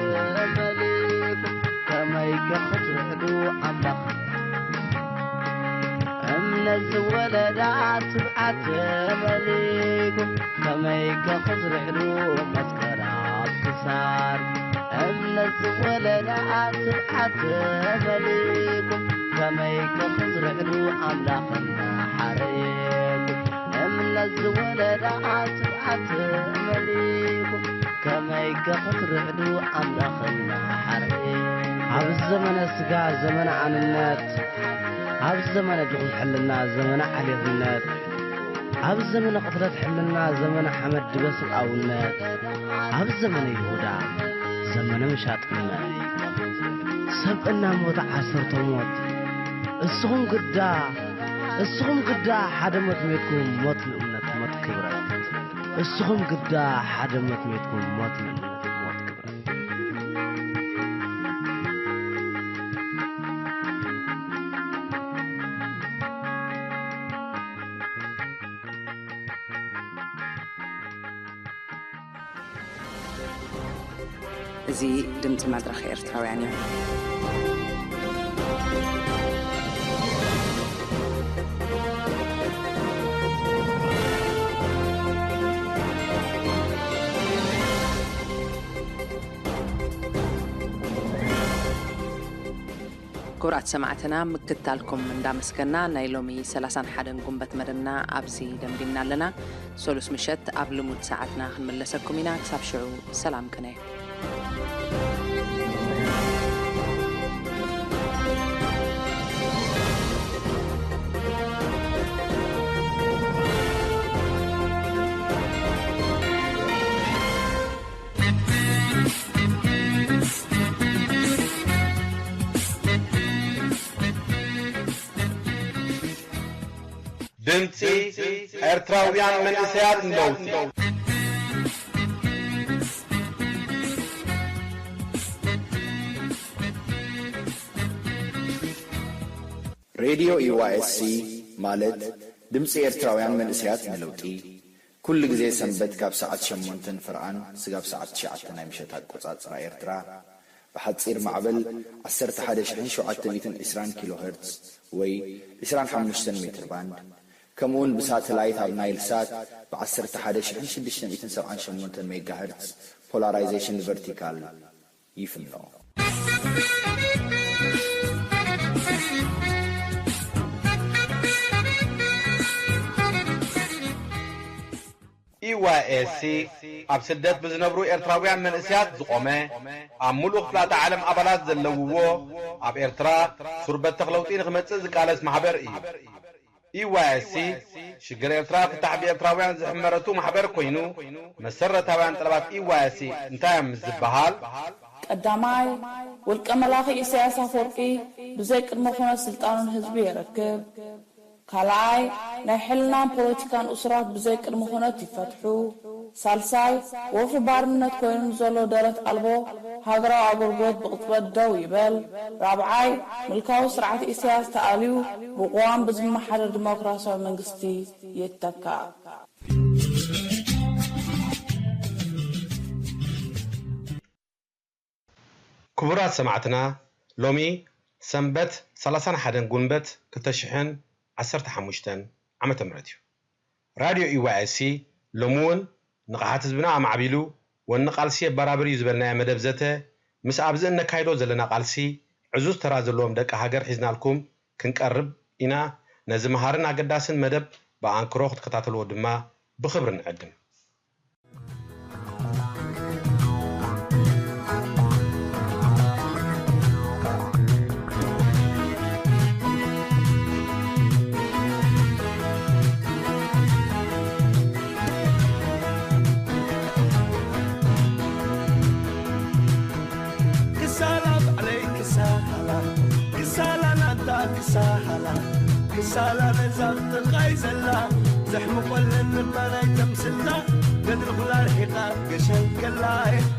መሊእኩም ከመይ ከ ክትርዕዱ ኣምላኽ እምነት ዝወለዳ ትብዓት መሊእኩም ከመይ ከ ክትርዕዱ መስቀል ኣብ ክሳድ። እምነት ዝወለዳ ትብዓት መሊእኩም ከመይ ከ ክትርዕዱ ኣምላኽ እናሓረየኩም። እምነት ዝወለዳ ትብዓት መሊእኩም ከመይ ከ ክትርዕዱ ኣምላኽ እናሓረየኩም። ኣብ ዘመነ ስጋ ዘመነ ኣንነት፣ ኣብ ዘመነ ድኹም ሕልና ዘመነ ዓሌትነት፣ ኣብ ዘመነ ቅትለት ሕልና ዘመነ ሓመድ ድበ ሰብኣውነት፣ ኣብ ዘመነ ይሁዳ ዘመነ ምሻጥነት፣ ሰብ እናሞተ ዓሰርተ ሞት፣ እስኹም ግዳ፣ እስኹም ግዳ ሓደ ሞት ሜትኩም ሞት ንእምነት ሞት ክብረት፣ እስኹም ግዳ ሓደ ሞት ሜትኩም ሞት ንእምነት ሞት ክብረት። እዚ ድምፂ መድረኽ ኤርትራውያን እዩ። ክቡራት ሰማዕትና፣ ምክትታልኩም እንዳመስገና፣ ናይ ሎሚ ሰላሳን ሓደን ጉንበት መደብና ኣብዚ ደምዲምና ኣለና። ሰሉስ ምሸት ኣብ ልሙድ ሰዓትና ክንምለሰኩም ኢና። ክሳብ ሽዑ ሰላም ቅነ። ድምፂ ኤርትራውያን መንእሰያት ንለውጢ። ሬድዮ ዩ ዋይ ኤስ ሲ ማለት ድምፂ ኤርትራውያን መንእሰያት ንለውጢ፣ ኩሉ ግዜ ሰንበት ካብ ሰዓት ሸሞንተን ፍርቓን ስጋብ ሰዓት ትሽዓተ ናይ ምሸት ኣቆጻጽራ ኤርትራ፣ ብሓጺር ማዕበል ዓሰርተ ሓደ ሽሕን ሸውዓተ ሚእትን ዕስራን ኪሎ ሄርትዝ ወይ ዕስራን ሓሙሽተን ሜትር ባንድ፣ ከምኡውን ብሳተላይት ኣብ ናይል ሳት ብ ዓሰርተ ሓደ ሽሕን ሽዱሽተ ሚእትን ሰብዓን ሸሞንተን ሜጋ ሄርትዝ ፖላራይዜሽን ቨርቲካል ይፍኖ። ኢ ዋይ ኤስ ሲ ኣብ ስደት ብዝነብሩ ኤርትራውያን መንእሰያት ዝቖመ፣ ኣብ ሙሉእ ክፍላተ ዓለም ኣባላት ዘለውዎ፣ ኣብ ኤርትራ ሱር በተኽ ለውጢ ንኽመጽእ ዝቃለስ ማሕበር እዩ። ኢ ዋይ ኤስ ሲ ሽግር ኤርትራ ፍታሕ ብኤርትራውያን ዝሕመረቱ ማሕበር ኮይኑ፣ መሰረታውያን ጠለባት ኢ ዋይ ኤስ ሲ እንታይ እዮም ምስ ዝበሃል፣ ቀዳማይ፣ ውልቀ መላኺ ኢሳያስ ኣፈወርቂ ብዘይ ቅድመ ኩነት ስልጣኑ ንህዝቢ የረክብ። ካልኣይ፣ ናይ ሕልናን ፖለቲካን እሱራት ብዘይ ቅድመ ኩነት ይፈትሑ። ሳልሳይ፣ ወፍሪ ባርነት ኮይኑ ንዘሎ ደረት ኣልቦ ሃገራዊ ኣገልግሎት ብቕጽበት ደው ይበል። ራብዓይ፣ ምልካዊ ስርዓት ኢሳያስ ተኣልዩ ብቅዋም ብዝመሓደር ዲሞክራሲያዊ መንግስቲ ይተካእ። ክቡራት ሰማዕትና፣ ሎሚ ሰንበት ሰላሳን ሓደን ጉንበት ክልተ ሽሕን ዓሰርተ ሓሙሽተን ዓመተ ምህረት እዩ። ራድዮ ኢ ዋይ ኤስ ሲ ሎሚ እውን ንቕሓት ህዝብና ኣማዕቢሉ፣ ወኒ ቃልሲ የበራብር እዩ ዝበልናዮ መደብ ዘተ፣ ምስ ኣብዚ እነካይዶ ዘለና ቃልሲ ዕዙዝ ተራ ዘለዎም ደቂ ሃገር ሒዝናልኩም ክንቀርብ ኢና። ነዚ መሃርን ኣገዳስን መደብ ብኣንክሮ ክትከታተልዎ ድማ ብኽብሪ ንዕድም። ክሳላ ባዕለይ ክሳላ፣ ክሳላ ናታ ክሳላ፣ ክሳላ ነዛ ብጥቓይ ዘላ፣ ዘሕምቖለን እባ ናይ ተምስላ፣ ገድሊ ኩላ ርሒቓ ገሻን ከላ፣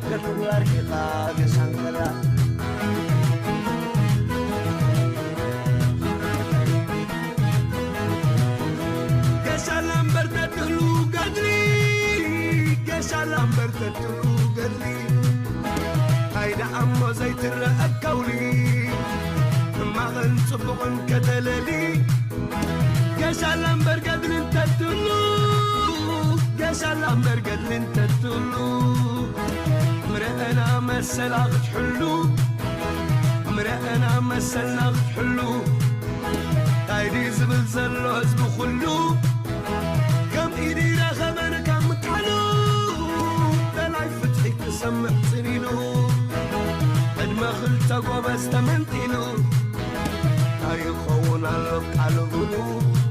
ገድሊ ኩላ ርሒቓ ገሻን ከላ። ገሻላ እምበር ተትህሉ ገድሊ፣ ገሻላ እምበር ተትህሉ ገድሊ፣ ኣይደኣ እሞ ዘይትረኣብ ከውሊ፣ ሕማቕን ጽቡቕን ከተለሊ። ገሻላ እምበር ገድሊ እንተትህሉ፣ ገሻላ እምበር ገድሊ እንተትህሉ፣ ምረአና መሰላ ክትሕሉ፣ ምረአና መሰልና ክትሕሉ። እንታይ ድዩ ዝብል ዘሎ ህዝቢ ኩሉ? ከም ኢዱ ይረኸበን ካብ ምክሓሉ፣ ደላይ ፍትሒ ክሰምዕ ጽን ኢሉ፣ ዕድመ ክልተ ጎበዝ ተመንጢሉ። ኣይኸውን ኣሎ ቃል እውኑ፣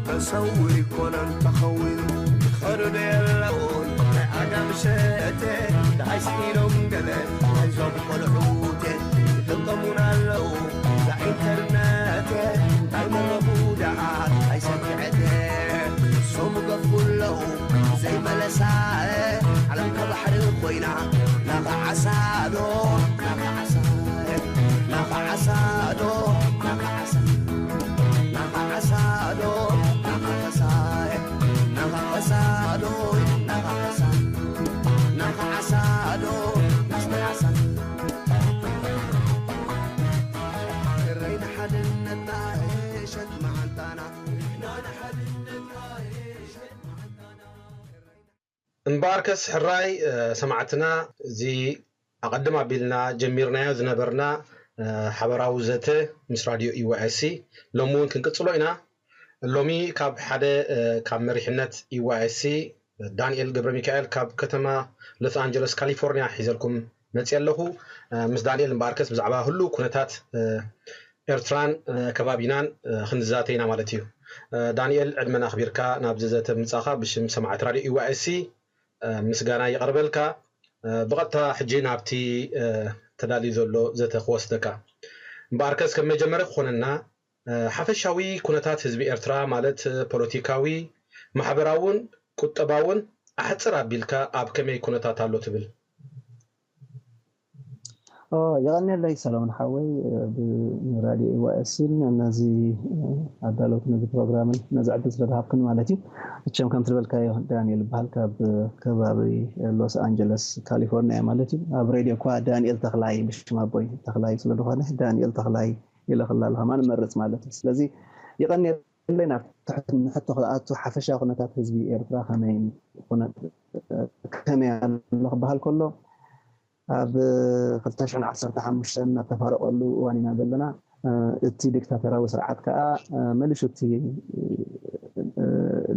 ተሰዊሩ ይኮነን ተኸዊኑ። ይኸዱ ዶ የለውን ናይ ዓጋመ ሸተ፣ ደሃይ ስኢኖም ገለ ናይዞም ቆልዑቴ። ይጥቀሙና ኣለዉ እዛ ኢንተርነቴ፣ እንታይ መረቡ ደኣ ኣይሰኪዐቴ። ንሶም ገፉ ኣለዉ ዘይመለሳ፣ ዓለም ከባሕሪ ኮይና ናኻ ዓሳ ዶ፣ ናኻ ዓሳ፣ ናኻ ዓሳ ዶ፣ ናኻ ዓሳ፣ ናኻ ዓሳ ዶ፣ ናኻ ዓሳ፣ ናኻ ዓሳ ዶ፣ ናኻ ዓሳ፣ ናኻ ዓሳ ዶ፣ ናስና ዓሳ። እረይ ንሓድነትና፣ ሸት መዓንጣና፣ ንሕና ንሓድነትና፣ ሸት መዓንጣና። እምበኣርከስ ሕራይ፣ እ፣ ሰማዕትና፣ እዚ ኣቐድም ኣቢልና ጀሚርናዮ ዝነበርና ሓበራዊ ዘተ ምስ ራድዮ ኢዋኤስሲ ሎሚ እውን ክንቅጽሎ ኢና። ሎሚ ካብ ሓደ ካብ መሪሕነት ኢዋኤስሲ ዳንኤል ገብረ ሚካኤል ካብ ከተማ ሎስ ኣንጀለስ ካሊፎርኒያ ሒዘልኩም መፅእ ኣለኹ። ምስ ዳንኤል እምበኣርከስ ብዛዕባ ህሉ ኩነታት ኤርትራን ከባቢናን ክንዛተ ኢና ማለት እዩ። ዳንኤል፣ ዕድመና ኣኽቢርካ ናብዚ ዘተ ምጻኻ ብሽም ሰማዕቲ ራድዮ ኢዋኤስሲ ምስጋና ይቐርበልካ። ብቐጥታ ሕጂ ናብቲ ተዳልዩ ዘሎ ዘተ ክወስደካ። እምበኣርከስ ከም መጀመርያ ክኾነና፣ ሓፈሻዊ ኩነታት ህዝቢ ኤርትራ፣ ማለት ፖለቲካዊ፣ ማሕበራውን ቁጠባውን፣ ኣሕጽር ኣቢልካ ኣብ ከመይ ኩነታት ኣሎ ትብል? የቐንየለይ ሰለሙን ሓወይ፣ ብራድዮ ኢዋኤስን ነዚ ኣዳለውቲ ነዚ ፕሮግራምን ነዚ ዕድል ስለዝሃብክን ማለት እዩ። እቸም ከም ትልበልካዮ፣ ዳንኤል ይበሃል፣ ካብ ከባቢ ሎስ ኣንጀለስ ካሊፎርኒያ ማለት እዩ። ኣብ ሬድዮ እኳ ዳንኤል ተኽላይ ብሽም ኣቦይ ተኽላይ ስለዝኾነ፣ ዳንኤል ተኽላይ ኢለ ክላለ ከማን እመርጽ ማለት እዩ። ስለዚ የቐንየለይ። ናብ ትሕት ንሕቶ ክኣቱ፣ ሓፈሻዊ ኩነታት ህዝቢ ኤርትራ ከመይ ከመይ ኣሎ ክበሃል ከሎ፣ ኣብ ክልተ ሽሕን ዓሰርተ ሓሙሽተን እናተፋረቐሉ እዋን ኢና ዘለና። እቲ ዲክታተራዊ ስርዓት ከዓ መሊሱ እቲ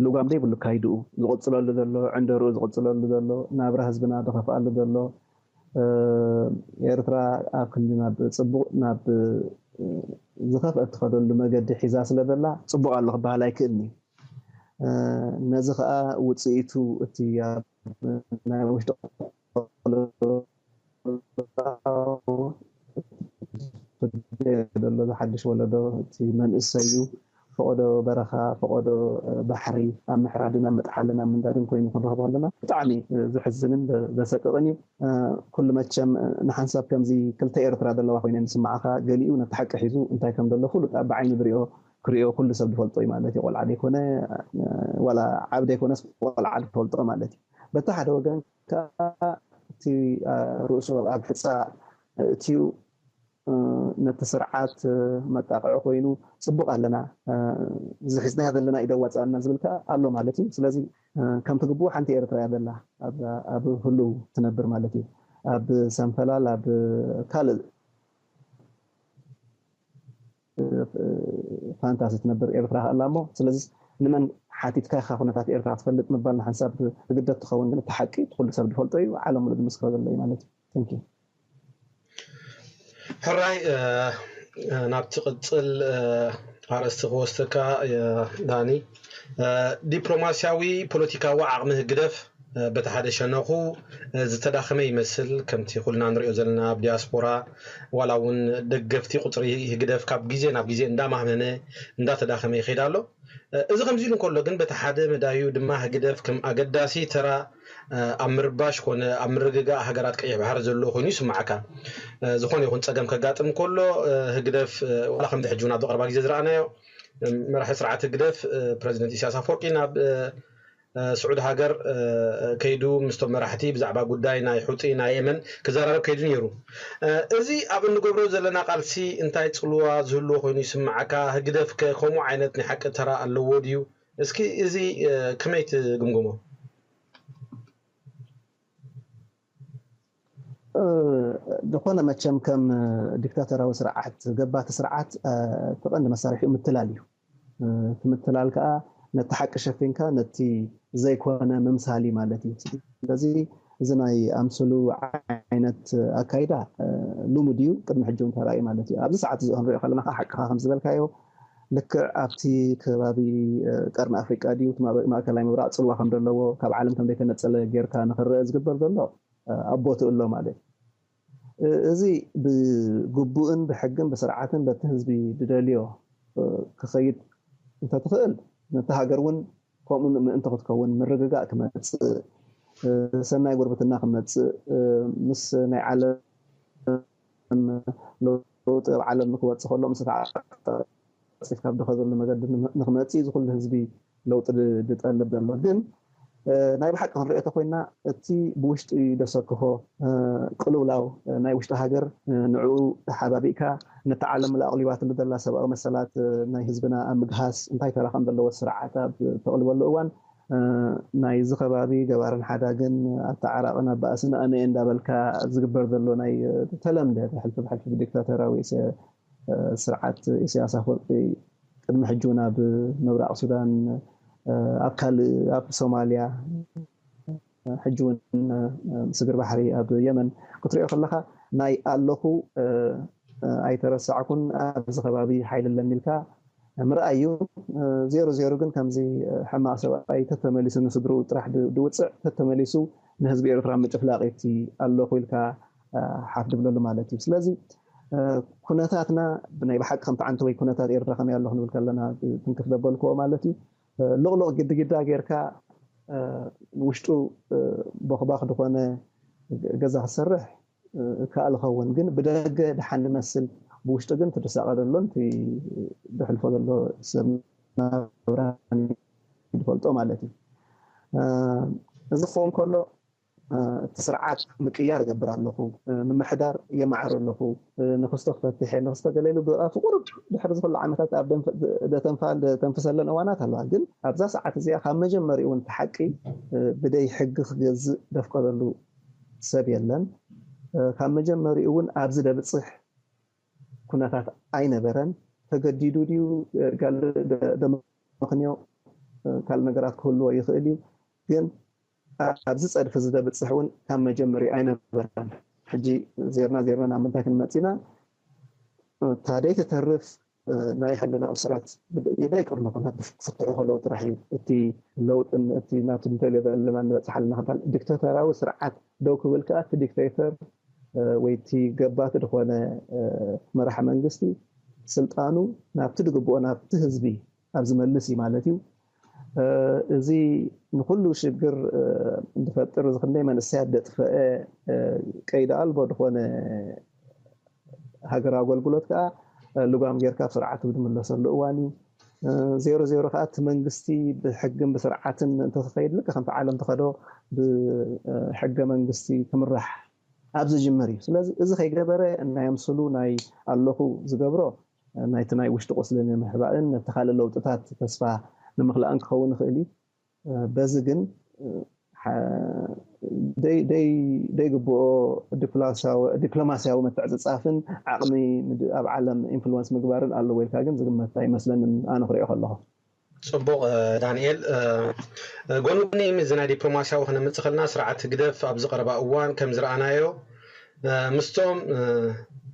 ልጓም ዘይብሉ ካይድኡ ዝቕፅለሉ ዘሎ፣ ዕንደርኡ ዝቕፅለሉ ዘሎ፣ ናብራ ህዝብና ዝኸፍኣሉ ዘሎ፣ ኤርትራ ኣብ ክንዲ ናብ ፅቡቕ ናብ ዝኸፍአ እትኸደሉ መገዲ ሒዛ ስለ ዘላ ፅቡቕ ኣሎ ክበሃል ኣይክእልን እዩ። ነዚ ከዓ ውፅኢቱ እቲ ኣብ ናይ ውሽጢ ዘሎ ሓድሽ ወለዶ እቲ መንእሰዩ ፈቐዶ በረኻ፣ ፈቐዶ ባሕሪ ኣብ ምሕራድን ኣብ ምጥሓልን ኣብ ምንዳድን ኮይኑ ክንረኽቦ ኣለና። ብጣዕሚ ዘሕዝንን ዘሰቅቕን እዩ። ኩሉ መቸም ንሓንሳብ ከምዚ ክልተ ኤርትራ ዘለዋ ኮይነ ዝስማዓኻ፣ ገሊኡ ነቲ ሓቂ ሒዙ እንታይ ከም ዘሎ ፍሉጥ ኣብ ብዓይኒ ዝሪኦ ክሪኦ ኩሉ ሰብ ዝፈልጦ እዩ ማለት እዩ። ቆልዓ ዘይኮነ ዋላ ዓብ ዘይኮነስ ቆልዓ ዝፈልጦ ማለት እዩ። በቲ ሓደ ወገን ከዓ እቲ ርእሱ ኣብ ሕፃ እትዩ ነቲ ስርዓት መጣቕዒ ኮይኑ፣ ፅቡቕ ኣለና፣ ዝሒዝናዮ ዘለና ኢደ ኣዋፅኣልና ዝብል ከዓ ኣሎ ማለት እዩ። ስለዚ ከምቲ ግቡእ ሓንቲ ኤርትራ እያ ዘላ ኣብ ህልው ትነብር ማለት እዩ። ኣብ ሰንፈላል ኣብ ካልእ ፋንታሲ ትነብር ኤርትራ ከኣ ኣላ እሞ፣ ስለዚ ንመን ሓቲትካ ኢኻ ኩነታት ኤርትራ ክትፈልጥ ምባል ንሓንሳብ ህግደፍ ትኸውን፣ ግን እቲ ሓቂ እቲ ኩሉ ሰብ ዝፈልጦ እዩ፣ ዓለም ሙሉእ ዝምስክሮ ዘሎ እዩ ማለት እዩ። Thank you። ሕራይ ናብቲ ቅጽል ኣርእስቲ ክወስደካ ዳኒ። ዲፕሎማስያዊ ፖለቲካዊ ዓቕሚ ህግደፍ በቲ ሓደ ሸነኹ ዝተዳኸመ ይመስል። ከምቲ ኩልና ንሪኦ ዘለና ኣብ ዲያስፖራ ዋላ እውን ደገፍቲ ቁፅሪ ህግደፍ ካብ ግዜ ናብ ግዜ እንዳማህመነ እንዳተዳኸመ ይኸይድ ኣሎ። እዚ ከምዚ ኢሉ እንከሎ ግን በቲ ሓደ መዳዩ ድማ ህግደፍ ከም ኣገዳሲ ተራ ኣብ ምርባሽ ኮነ ኣብ ምርግጋእ ሃገራት ቀይሕ ባሕሪ ዘሎ ኮይኑ ይስምዓካ። ዝኾነ ይኹን ፀገም ከጋጥም ከሎ ህግደፍ ዋላ ከምዚ ሕጂ እውን ኣብዚ ቀረባ ግዜ ዝረኣናዮ መራሒ ስርዓት ህግደፍ ፕረዚደንት ኢሳያስ ኣፈወርቂ ናብ ስዑድ ሃገር ከይዱ ምስቶም መራሕቲ ብዛዕባ ጉዳይ ናይ ሑጢ ናይ የመን ክዘራረብ ከይዱ ነይሩ። እዚ ኣብ እንገብሮ ዘለና ቃልሲ እንታይ ፅልዋ ዝህልዎ ኮይኑ ይስምዓካ? ህግደፍ ከ ከምኡ ዓይነት ናይ ሓቂ ተራ ኣለዎ ድዩ? እስኪ እዚ ከመይ ትግምግሞ? ዝኾነ መቸም ከም ዲክታተራዊ ስርዓት ገባቲ ስርዓት እቲ ቀንዲ መሳርሒኡ ምትላል እዩ። እቲ ምትላል ከዓ ነቲ ሓቂ ሸፊንካ ነቲ ዘይኮነ ምምሳል እዩ ማለት እዩ። ስለዚ እዚ ናይ ኣምስሉ ዓይነት ኣካይዳ ልሙድ እዩ፣ ቅድሚ ሕጂ እውን ተራእዩ ማለት እዩ። ኣብዚ ሰዓት እዚ ክንሪኦ ከለና ከዓ ሓቅኻ ከም ዝበልካዮ ልክዕ ኣብቲ ከባቢ ቀርኒ ኣፍሪቃ ድዩ እቲ ማእከላይ ምብራቕ ፅልዋ ከም ዘለዎ ካብ ዓለም ከም ዘይተነፀለ ጌርካ ንክረአ ዝግበር ዘሎ ኣብ ቦትኡ ኣሎ ማለት እዩ። እዚ ብግቡእን ብሕግን ብስርዓትን በቲ ህዝቢ ዝደልዮ ክኸይድ እንተትኽእል ነቲ ሃገር እውን ከምኡ ምእንቲ ክትከውን ምርግጋእ ክመፅእ ሰናይ ጉርብትና ክመፅእ ምስ ናይ ዓለም ለውጢ ኣብ ዓለም ንክወፅእ ከሎ ምስ ተዓፂፍካ ብድኸ ዘሎ መገዲ ንክመፅእ እዚ ኩሉ ህዝቢ ለውጢ ዝጠልብ ዘሎ ግን ናይ ብሓቂ ክንሪኦ ተኮይና እቲ ብውሽጢ ደሰክሆ ቅልውላው ናይ ውሽጢ ሃገር ንዕኡ ተሓባቢእካ ነቲ ዓለም ኣቕሊባትሉ ዘላ ሰብኣዊ መሰላት ናይ ህዝብና ኣብ ምግሃስ እንታይ ተራ ከም ዘለዎ ስርዓት ኣብ ተቕልበሉ እዋን ናይዚ ከባቢ ገባርን ሓዳግን ኣተዓራቕን ኣባእስን ኣነ እንዳበልካ ዝግበር ዘሎ ናይ ተለምደ ብሕልፊ ብሕልፊ ብዲክታተራዊ ስርዓት ኢሳያስ ኣፈወርቂ ቅድሚ ሕጂ እውን ኣብ ምብራቕ ሱዳን፣ ኣብ ካልእ ኣብ ሶማልያ፣ ሕጂ እውን ስግር ባሕሪ ኣብ የመን ክትሪኦ ከለኻ ናይ ኣለኹ ኣይተረሳዕኩን ኣብዚ ከባቢ ሓይሊ ኣለኒ ኢልካ ምርኣይ እዩ። ዜሮ ዜሮ ግን ከምዚ ሕማቕ ሰብኣይ ተተመሊሱ ንስድርኡ ጥራሕ ድውፅዕ ተተመሊሱ ንህዝቢ ኤርትራ ምጭፍላቕ እቲ ኣለኹ ኢልካ ሓፍ ድብለሉ ማለት እዩ። ስለዚ ኩነታትና ብናይ ብሓቂ ከምቲ ዓንተወይ ኩነታት ኤርትራ ከመይ ኣሎ ክንብል ከለና ትንክፍ ዘበልክዎ ማለት እዩ። ልቕልቕ ግድግዳ ጌርካ ውሽጡ ቦኽባኽ ዝኾነ ገዛ ክሰርሕ ይከኣል ይኸውን፣ ግን ብደገ ደሓን ንመስል ብውሽጢ ግን ትድሳቐ ዘሎን ብሕልፎ ዘሎ ሰብ ናብራን ዝፈልጦ ማለት እዩ። እዚ ክኸውን ከሎ እቲ ስርዓት ምቅያር እገብር ኣለኹ፣ ምምሕዳር የማዕር ኣለኹ፣ ንክስቶ ክፈትሕ ንክስቶ ገለ ኢሉ ብኣፉ ቁሩብ ድሕሪ ዝኽሉ ዓመታት ኣብ ደተንፋ ደተንፍሰለን እዋናት ኣለዋ። ግን ኣብዛ ሰዓት እዚኣ ካብ መጀመሪኡ እውን እቲ ሓቂ ብደይ ሕጊ ክገዝእ ደፍቀደሉ ሰብ የለን። ካብ መጀመሪኡ እውን ኣብዚ ደብፅሕ ኩነታት ኣይነበረን። ተገዲዱ ድዩ ጋል ደመኽንዮ ካልእ ነገራት ክህልዎ ይኽእል እዩ። ግን ኣብዚ ፀድፊ እዚ ደብፅሕ እውን ካብ መጀመሪኡ ኣይነበረን። ሕጂ ዜርና ዜርና ናብ ምንታይ ክንመፅእ ኢና? እታ ደይትተርፍ ናይ ሕልና እሱራት ብደይ ቅድሚ ኩነት ክፍትሑ ከለዉ ጥራሕ እዩ እቲ ለውጥን እቲ ናብቲ ንደልዮ ዘለና ንበፅሓልና ክበሃል። ዲክታተራዊ ስርዓት ደው ክብል ከኣ እቲ ዲክቴተር ወይ እቲ ገባቲ ዝኾነ መራሕ መንግስቲ ስልጣኑ ናብቲ ዝግብኦ ናብቲ ህዝቢ ኣብ ዝመልስ እዩ ማለት እዩ። እዚ ንኩሉ ሽግር ዝፈጥር ዝክንደይ መንእሰያት ደጥፈአ ቀይዲ ኣልቦ ዝኾነ ሃገራዊ ኣገልግሎት ከዓ ልጓም ጌርካ ኣብ ስርዓቱ ዝምለሰሉ እዋን እዩ። ዜሮ ዜሮ ከዓ እቲ መንግስቲ ብሕግን ብስርዓትን እንተክኸይድ ልክ ከምቲ ዓለም ተኸዶ ብሕገ መንግስቲ ክምራሕ ኣብ ዝጅምር እዩ። ስለዚ እዚ ከይገበረ ናይ ኣምስሉ ናይ ኣለኹ ዝገብሮ ናይቲ ናይ ውሽጢ ቁስሊ ንምሕባእን ነቲ ካልእ ለውጥታት ተስፋ ንምኽላእን ክኸውን ይኽእል እዩ። በዚ ግን ደይግብኦ ዲፕሎማስያዊ ምትዕፅፃፍን ዓቕሚ ኣብ ዓለም ኢንፍሉወንስ ምግባርን ኣለዎ ኢልካ ግን ዝግመት ኣይመስለንን ኣነ ክሪኦ ከለኹ። ፅቡቕ ዳንኤል፣ ጎኒ ጎኒ እዚ ናይ ዲፕሎማስያዊ ክነምፅእ ከለና ስርዓት ህግደፍ ኣብዚ ቀረባ እዋን ከም ዝረኣናዮ ምስቶም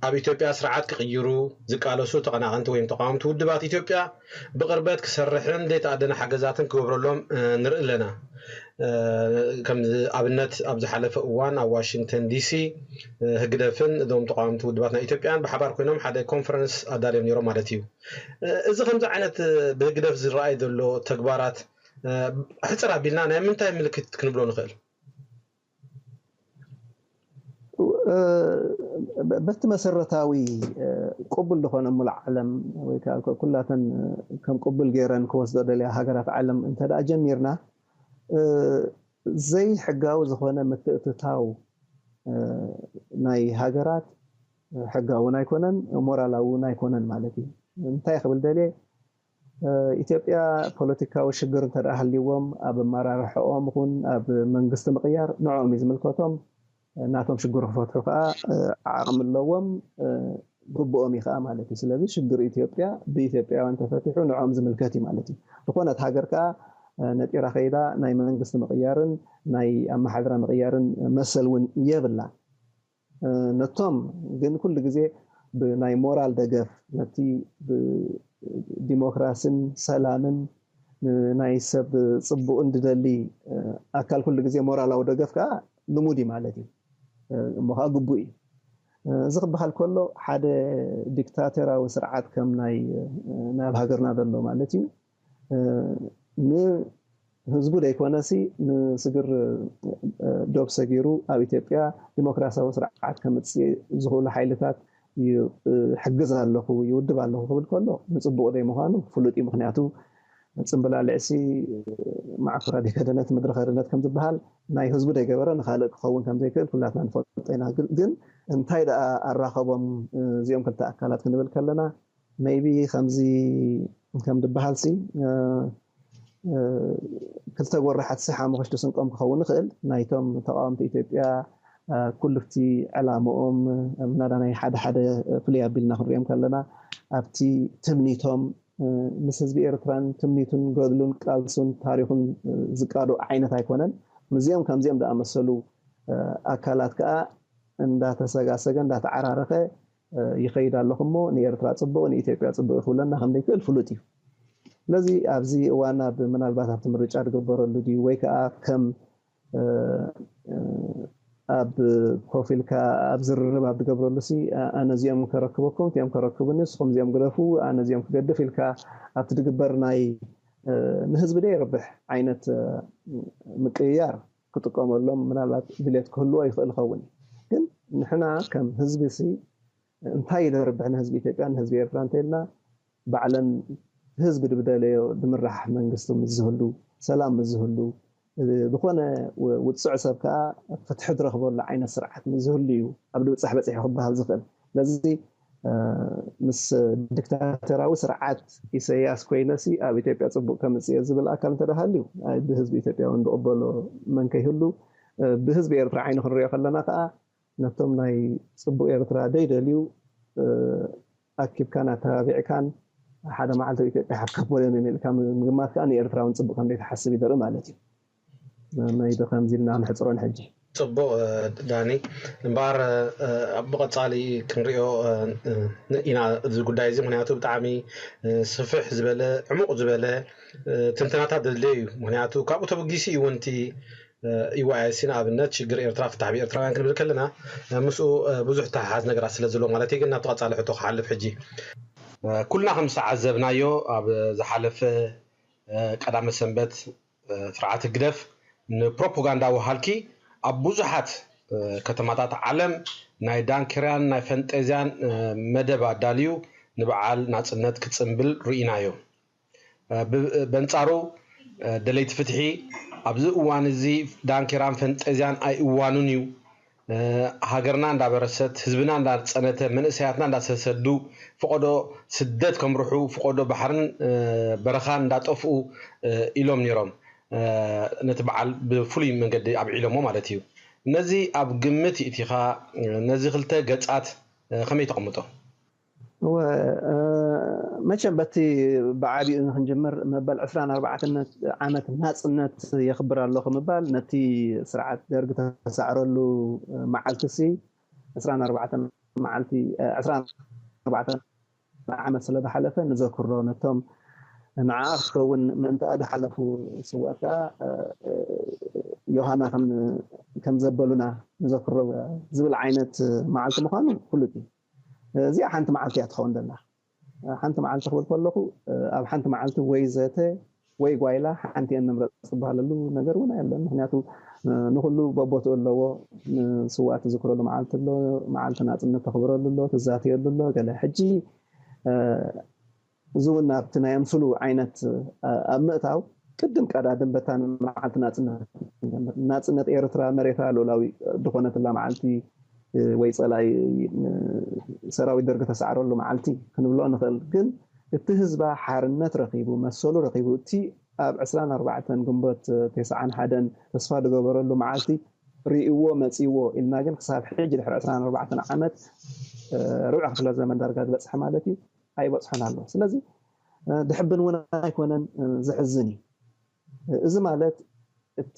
ኣብ ኢትዮጵያ ስርዓት ክቕይሩ ዝቃለሱ ተቐናቐንቲ ወይም ተቃወምቲ ውድባት ኢትዮጵያ ብቕርበት ክሰርሕን ዘይተኣደነ ሓገዛትን ክገብረሎም ንርኢ ኣለና። ከም ኣብነት ኣብ ዝሓለፈ እዋን ኣብ ዋሽንግተን ዲሲ ህግደፍን እዞም ተቃወምቲ ውድባት ናይ ኢትዮጵያን ብሓባር ኮይኖም ሓደ ኮንፈረንስ ኣዳልዮም ነይሮም ማለት እዩ። እዚ ከምዚ ዓይነት ብህግደፍ ዝረኣይ ዘሎ ተግባራት ሕፅር ኣቢልና ናይ ምንታይ ምልክት ክንብሎ ንኽእል? በቲ መሰረታዊ ቅቡል ዝኾነ ሙሉእ ዓለም ወይ ከዓ ኩላተን ከም ቅቡል ገይረን ክወስዶ ደልያ ሃገራት ዓለም እንተ ደኣ ጀሚርና ዘይሕጋዊ ዝኾነ ምትእትታው ናይ ሃገራት ሕጋዊ እውን ኣይኮነን፣ ሞራላዊ እውን ኣይኮነን ማለት እዩ። እንታይ ክብል ደልየ ኢትዮጵያ ፖለቲካዊ ሽግር እንተ ደኣ ሃልይዎም ኣብ ኣመራርሕኦም ይኹን ኣብ መንግስቲ ምቕያር ንዕኦም እዩ ዝምልከቶም። ናቶም ሽግር ክፈትሑ ከዓ ዓቕሚ ኣለዎም፣ ግብኦም እዩ ከዓ ማለት እዩ። ስለዚ ሽግር ኢትዮጵያ ብኢትዮጵያውያን ተፈቲሑ ንዕኦም ዝምልከት እዩ ማለት እዩ። ዝኾነት ሃገር ከዓ ነጢራ ከይዳ ናይ መንግስቲ ምቕያርን ናይ ኣመሓድራ ምቕያርን መሰል እውን የብላን። ነቶም ግን ኩሉ ግዜ ብናይ ሞራል ደገፍ ነቲ ብዲሞክራስን ሰላምን ናይ ሰብ ፅቡቕ እንድደሊ ኣካል ኩሉ ግዜ ሞራላዊ ደገፍ ከዓ ልሙድ እዩ ማለት እዩ። እሞ ከዓ ግቡእ እዩ። እዚ ክበሃል ከሎ ሓደ ዲክታተራዊ ስርዓት ከም ናይ ናብ ሃገርና ዘሎ ማለት እዩ ንህዝቡ ዘይኮነሲ ንስግር ዶብ ሰጊሩ ኣብ ኢትዮጵያ ዲሞክራሲያዊ ስርዓት ከምፅእ ዝኽእሉ ሓይልታት ይሕግዝ ኣለኹ ይውድብ ኣለኹ ክብል ከሎ ንፅቡቕ ዘይምዃኑ ፍሉጥ እዩ። ምክንያቱ ፅምብላልዕሲ ማዕኮ ራዲ ከደነት ምድሪ ከደነት ከም ዝበሃል ናይ ህዝቡ ዘይገበረ ንካልእ ክኸውን ከም ዘይክእል ኩላትና ንፈልጦ ኢና። ግን እንታይ ደኣ ኣራኸቦም እዚኦም ክልተ ኣካላት ክንብል ከለና maybe ከምዚ ከም ዝበሃል ሲ ክልተ ጎራሓት ሓሙኽሽቲ ስንቆም ክኸውን ይኽእል። ናይቶም ተቃወምቲ ኢትዮጵያ ኩሉፍቲ ዕላምኦም ምናዳ ናይ ሓደ ሓደ ፍልይ ኣቢልና ክንሪኦም ከለና ኣብቲ ትምኒቶም ምስ ህዝቢ ኤርትራን ትምኒቱን ገድሉን ቃልሱን ታሪኹን ዝቃዶ ዓይነት ኣይኮነን። ምስዚኦም ከምዚኦም ዝኣመሰሉ ኣካላት ከዓ እንዳተሰጋሰገ እንዳተዓራረኸ ይኸይድ ኣለኹ እሞ ንኤርትራ ፅቡቕ ንኢትዮጵያ ፅቡቕ ክብለና ከም ዘይክእል ፍሉጥ እዩ። ስለዚ ኣብዚ እዋን ኣብ ምናልባት ኣብቲ ምርጫ ዝግበረሉ ድዩ ወይ ከዓ ከም ኣብ ኮፍ ኢልካ ኣብ ዝርርብ ኣብ ዝገብረሉ ሲ ኣነ እዚኦም ከረክበኩም እዚኦም ከረክቡኒ ንስኹም እዚኦም ግደፉ ኣነ እዚኦም ክገድፍ ኢልካ ኣብቲ ዝግበር ናይ ንህዝቢ ዶ ይርብሕ ዓይነት ምቅይያር ክጥቀመሎም ምናልባት ድሌት ክህልዎ ይኽእል ይኸውን ግን ንሕና ከም ህዝቢ ሲ እንታይ ደርብሕ ንህዝቢ ኢትዮጵያ ንህዝቢ ኤርትራ እንተኢልና ባዕለን ህዝቢ ድብደለዮ ድምራሕ መንግስቲ ምስ ዝህሉ ሰላም ምስ ዝህሉ ዝኾነ ውፅዕ ሰብ ከዓ ፍትሒ ዝረኽበሉ ዓይነት ስርዓት ምስ ዝህሉ እዩ ኣብ ድብፃሕ በፂሑ ክበሃል ዝኽእል ስለዚ ምስ ዲክታተራዊ ስርዓት ኢሰያስ ኮይነሲ ኣብ ኢትዮጵያ ፅቡቅ ከምፅእ ዝብል ኣካል እንተደሃልዩ ብህዝቢ ኢትዮጵያ እውን ዝቕበሎ መን ከይህሉ ብህዝቢ ኤርትራ ዓይኒ ክንሪኦ ከለና ከዓ ነቶም ናይ ፅቡቅ ኤርትራ ደይደልዩ ኣኪብካን ኣተባቢዕካን ሓደ መዓልቲ ኢትዮጵያ ሓካቦ ዮም ኢልካ ምግማት ከዓ ንኤርትራ እውን ፅቡቅ ከም ዘይትሓስብ ይደርኢ ማለት እዩ ናይ ዶ ከምዚ ኢልና ንሕፅሮን ሕጂ ፅቡቅ ዳኒ እምበኣር ብቐፃሊ ክንሪኦ ኢና እዚ ጉዳይ እዚ ምክንያቱ ብጣዕሚ ስፍሕ ዝበለ ዕሙቕ ዝበለ ትንተናታት ዘድልዮ እዩ ምክንያቱ ካብኡ ተበጊሱ እዩ ወንቲ ኢዋይሲ ንኣብነት ሽግር ኤርትራ ፍታሕ ብኤርትራውያን ክንብል ከለና ምስኡ ብዙሕ ተሓሓዝ ነገራት ስለ ዘለዎ ማለት ግን ናብ ተቐፃሊ ሕቶ ክሓልፍ ሕጂ ኩልና ከም ዝተዓዘብናዮ ኣብ ዝሓለፈ ቀዳመ ሰንበት ስርዓት ህግደፍ ንፕሮፓጋንዳዊ ሃልኪ ኣብ ብዙሓት ከተማታት ዓለም ናይ ዳንኬራን ናይ ፈንጠዝያን መደብ ኣዳልዩ ንበዓል ናፅነት ክፅምብል ርኢናዮ። በንፃሩ ደለይቲ ፍትሒ ኣብዚ እዋን እዚ ዳንኬራን ፈንጠዝያን ኣይእዋኑን እዩ። ሃገርና እንዳበረሰት ህዝብና እንዳፀነተ መንእሰያትና እንዳተሰዱ ፍቆዶ ስደት ከምርሑ ፍቆዶ ባሕርን በረኻን እንዳጠፍኡ ኢሎም ነይሮም ነቲ በዓል ብፍሉይ መንገዲ ኣብዒሎሞ ማለት እዩ ነዚ ኣብ ግምት ይእቲኻ ነዚ ክልተ ገፃት ከመይ ተቐምጦ መቸም በቲ ብዓቢኡ ንክንጅምር መበል ዕስራን ኣርባዕተን ዓመት ናፅነት የኽብር ኣለኹ ምባል ነቲ ስርዓት ደርግ ተሳዕረሉ መዓልቲ ሲ ዕስራን ኣርባዕተን መዓልቲ ዕስራን ኣርባዕተን ዓመት ስለ ዝሓለፈ ንዘክሮ ነቶም ንዓ ክኸውን ምእንቲ ዝሓለፉ ስውኣት ከዓ ዮሃና ከም ዘበሉና ንዘክሮ ዝብል ዓይነት መዓልቲ ምዃኑ ፍሉጥ እዩ። እዚኣ ሓንቲ መዓልቲ እያ ትኸውን ዘላ። ሓንቲ መዓልቲ ክብል ከለኹ ኣብ ሓንቲ መዓልቲ ወይ ዘተ ወይ ጓይላ ሓንቲ እየን ንምረፅ ዝበሃለሉ ነገር እውን ኣየለን። ምክንያቱ ንኩሉ በቦትኡ ኣለዎ። ንስዋእቲ ዝክረሉ መዓልቲ ኣሎ፣ መዓልቲ ናፅነት ተኽብረሉ ኣሎ፣ ትዛተየሉ ኣሎ ገለ። ሕጂ እዚ እውን ናብቲ ናይ ኣምስሉ ዓይነት ኣብ ምእታው ቅድም ቀዳድም በታ መዓልቲ ናፅነት ናፅነት ኤርትራ መሬታ ልኡላዊ ዝኾነትላ መዓልቲ ወይ ፀላኢ ሰራዊት ደርጊ ተሳዕረሉ መዓልቲ ክንብሎ ንኽእል። ግን እቲ ህዝባ ሓርነት ረኺቡ መሰሉ ረኺቡ እቲ ኣብ ዕስራን ኣርባዕተን ግንቦት ተስዓን ሓደን ተስፋ ዝገበረሉ መዓልቲ ርእይዎ መፅይዎ ኢልና ግን ክሳብ ሕጂ ድሕሪ ዕስራን ኣርባዕተን ዓመት ርብዒ ክፍለ ዘመን ዳርጋ ዝበፅሐ ማለት እዩ ኣይበፅሖን ኣሎ። ስለዚ ድሕብን እውን ኣይኮነን፣ ዝሕዝን እዩ። እዚ ማለት እቲ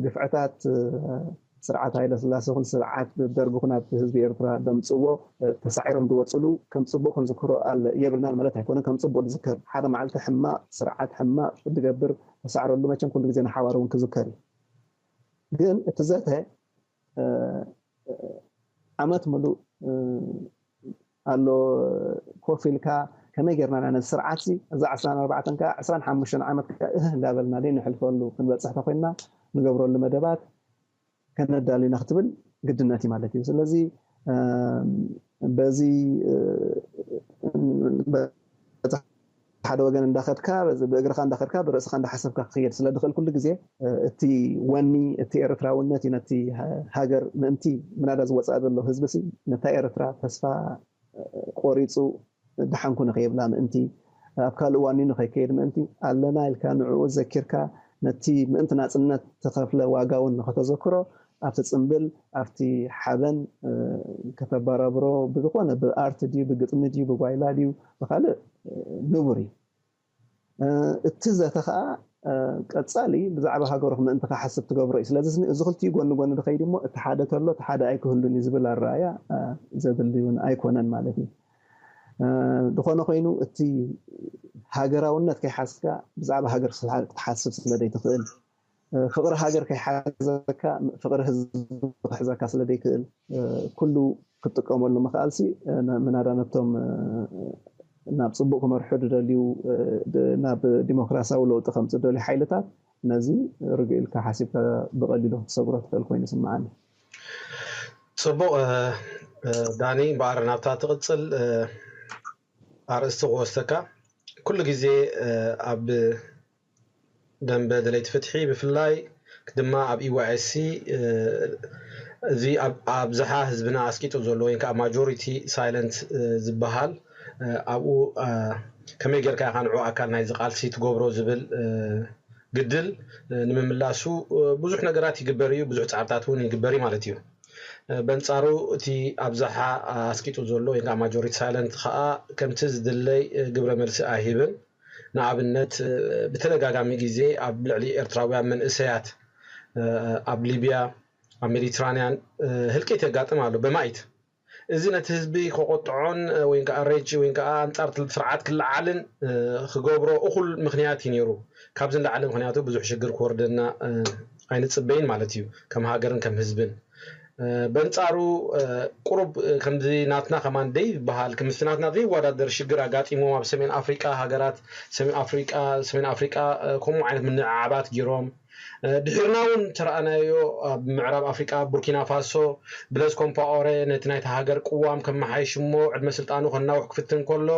ግፍዕታት ስርዓት ሃይለስላሴ ይኹን ስርዓት ደርጊ ይኹን ኣብቲ ህዝቢ ኤርትራ ዘምፅዎ ተሳዒሮም ዝወፅሉ ከም ፅቡቅ ክንዝክሮ የብልናን ማለት ኣይኮነን። ከም ፅቡቅ ዝዝከር ሓደ መዓልቲ ሕማቅ ስርዓት ሕማቅ ዝገብር ተሳዕረሉ መቸም ኩሉ ግዜ ንሓዋር እውን ክዝከር እዩ። ግን እቲ ዘተ ዓመት ሙሉእ ኣሎ ኮፍ ኢልካ ከመይ ጌርና ኢና ነዚ ስርዓት ሲ እዛ ዕስራን ኣርባዕተን ከዓ ዕስራን ሓሙሽተን ዓመት ከዓ እህ እንዳበልና ደይ ንሕልፈሉ ክንበፅሕ ተኮይንና ንገብረሉ መደባት ከነዳሉ ኢና ክትብል ግድነት እዩ ማለት እዩ። ስለዚ በዚ ሓደ ወገን እንዳኸድካ ብእግርኻ እንዳኸድካ ብርእስኻ እንዳሓሰብካ ክኸየድ ስለ ዝኽእል ኩሉ ግዜ እቲ ወኒ እቲ ኤርትራውነት እዩ ነቲ ሃገር ምእንቲ ምናዳ ዝወፅኣ ዘሎ ህዝቢ ሲ ነታ ኤርትራ ተስፋ ቆሪፁ ድሓንኩ ንኸይብላ ምእንቲ ኣብ ካልእ ዋኒኑ ከይከይድ ምእንቲ ኣለና ኢልካ ንዕኡ ዘኪርካ ነቲ ምእንቲ ናጽነት ተኸፍለ ዋጋ እውን ንኸተዘክሮ ኣብቲ ጽምብል ኣብቲ ሓበን ከተበራብሮ ብዝኾነ ብኣርት ድዩ ብግጥሚ ድዩ ብጓይላ ድዩ ብካልእ ንቡር እዩ። እቲ ዘተ ከዓ ቀፃሊ ብዛዕባ ሃገሩ ምእንቲ ክሓስብ ትገብሮ እዩ። ስለዚ እዚ ክልቲኡ ጎኒ ጎኒ ድኸይድ እሞ እቲ ሓደ ተሎ እቲ ሓደ ኣይክህሉን እዩ ዝብል ኣረኣያ ዘድሊ እውን ኣይኮነን ማለት እዩ። ዝኾነ ኮይኑ እቲ ሃገራውነት ከይሓዝካ ብዛዕባ ሃገር ክትሓስብ ስለ ዘይትኽእል፣ ፍቕሪ ሃገር ከይሓዘካ ፍቕሪ ህዝቢ ክሕዘካ ስለ ዘይክእል ኩሉ ክትጥቀመሉ ምኽኣልሲ ምናዳ ነቶም ናብ ፅቡቕ ክመርሑ ዝደልዩ ናብ ዲሞክራሲያዊ ለውጢ ከምፅ ዝደልዩ ሓይልታት ነዚ ርግእ ኢልካ ሓሲብካ ብቐሊሉ ክትሰግሮ ትኽእል ኮይኑ ይስምዓኒ። ፅቡቕ ዳኒ፣ እምበኣር ናብታ ትቕፅል ኣርእስቲ ክወስደካ። ኩሉ ግዜ ኣብ ደንበ ደለይቲ ፍትሒ ብፍላይ ድማ ኣብ ኢዋኤስሲ እዚ ኣብዝሓ ህዝብና ኣስቂጡ ዘሎ ወይ ከዓ ማጆሪቲ ሳይለንት ዝበሃል ኣብኡ ከመይ ጌርካ ኢኻ ንዑ ኣካል ናይዚ ቃልሲ ትገብሮ ዝብል ግድል ንምምላሱ ብዙሕ ነገራት ይግበር እዩ፣ ብዙሕ ፃዕርታት እውን ይግበር እዩ ማለት እዩ። በንፃሩ እቲ ኣብዝሓ ኣስቂጡ ዘሎ ወይ ከዓ ማጆሪቲ ሳይለንት ከዓ ከምቲ ዝድለይ ግብረ መልሲ ኣይህብን። ንኣብነት ብተደጋጋሚ ግዜ ኣብ ልዕሊ ኤርትራውያን መንእሰያት ኣብ ሊብያ ኣብ ሜዲትራንያን ህልቂት የጋጥም ኣሎ ብማይት። እዚ ነቲ ህዝቢ ከቆጥዖን ወይ ከዓ ሬጅ ወይ ከዓ ኣንጻር ስርዓት ክለዓልን ክገብሮ እኹል ምክንያት እዩ ነይሩ። ካብዚ ንላዕሊ ምክንያቱ ብዙሕ ሽግር ክወርደና ኣይንጽበይን ማለት እዩ፣ ከም ሃገርን ከም ህዝብን። በንጻሩ ቁሩብ ከምዚ ናትና ከማን ደይበሃል ምስቲ ናትና ዘይወዳደር ሽግር ኣጋጢሞም ኣብ ሰሜን ኣፍሪቃ ሃገራት ሰሜን ኣፍሪቃ ሰሜን ኣፍሪቃ ከምኡ ዓይነት ምንዕዓባት ጊሮም ድሕርና እውን ተረኣናዮ ኣብ ምዕራብ ኣፍሪቃ ቡርኪና ፋሶ ብለስ ኮምፓኦረ ነቲ ናይቲ ሃገር ቅዋም ከመሓይሽ እሞ ዕድመ ስልጣኑ ከናውሕ ክፍትን ከሎ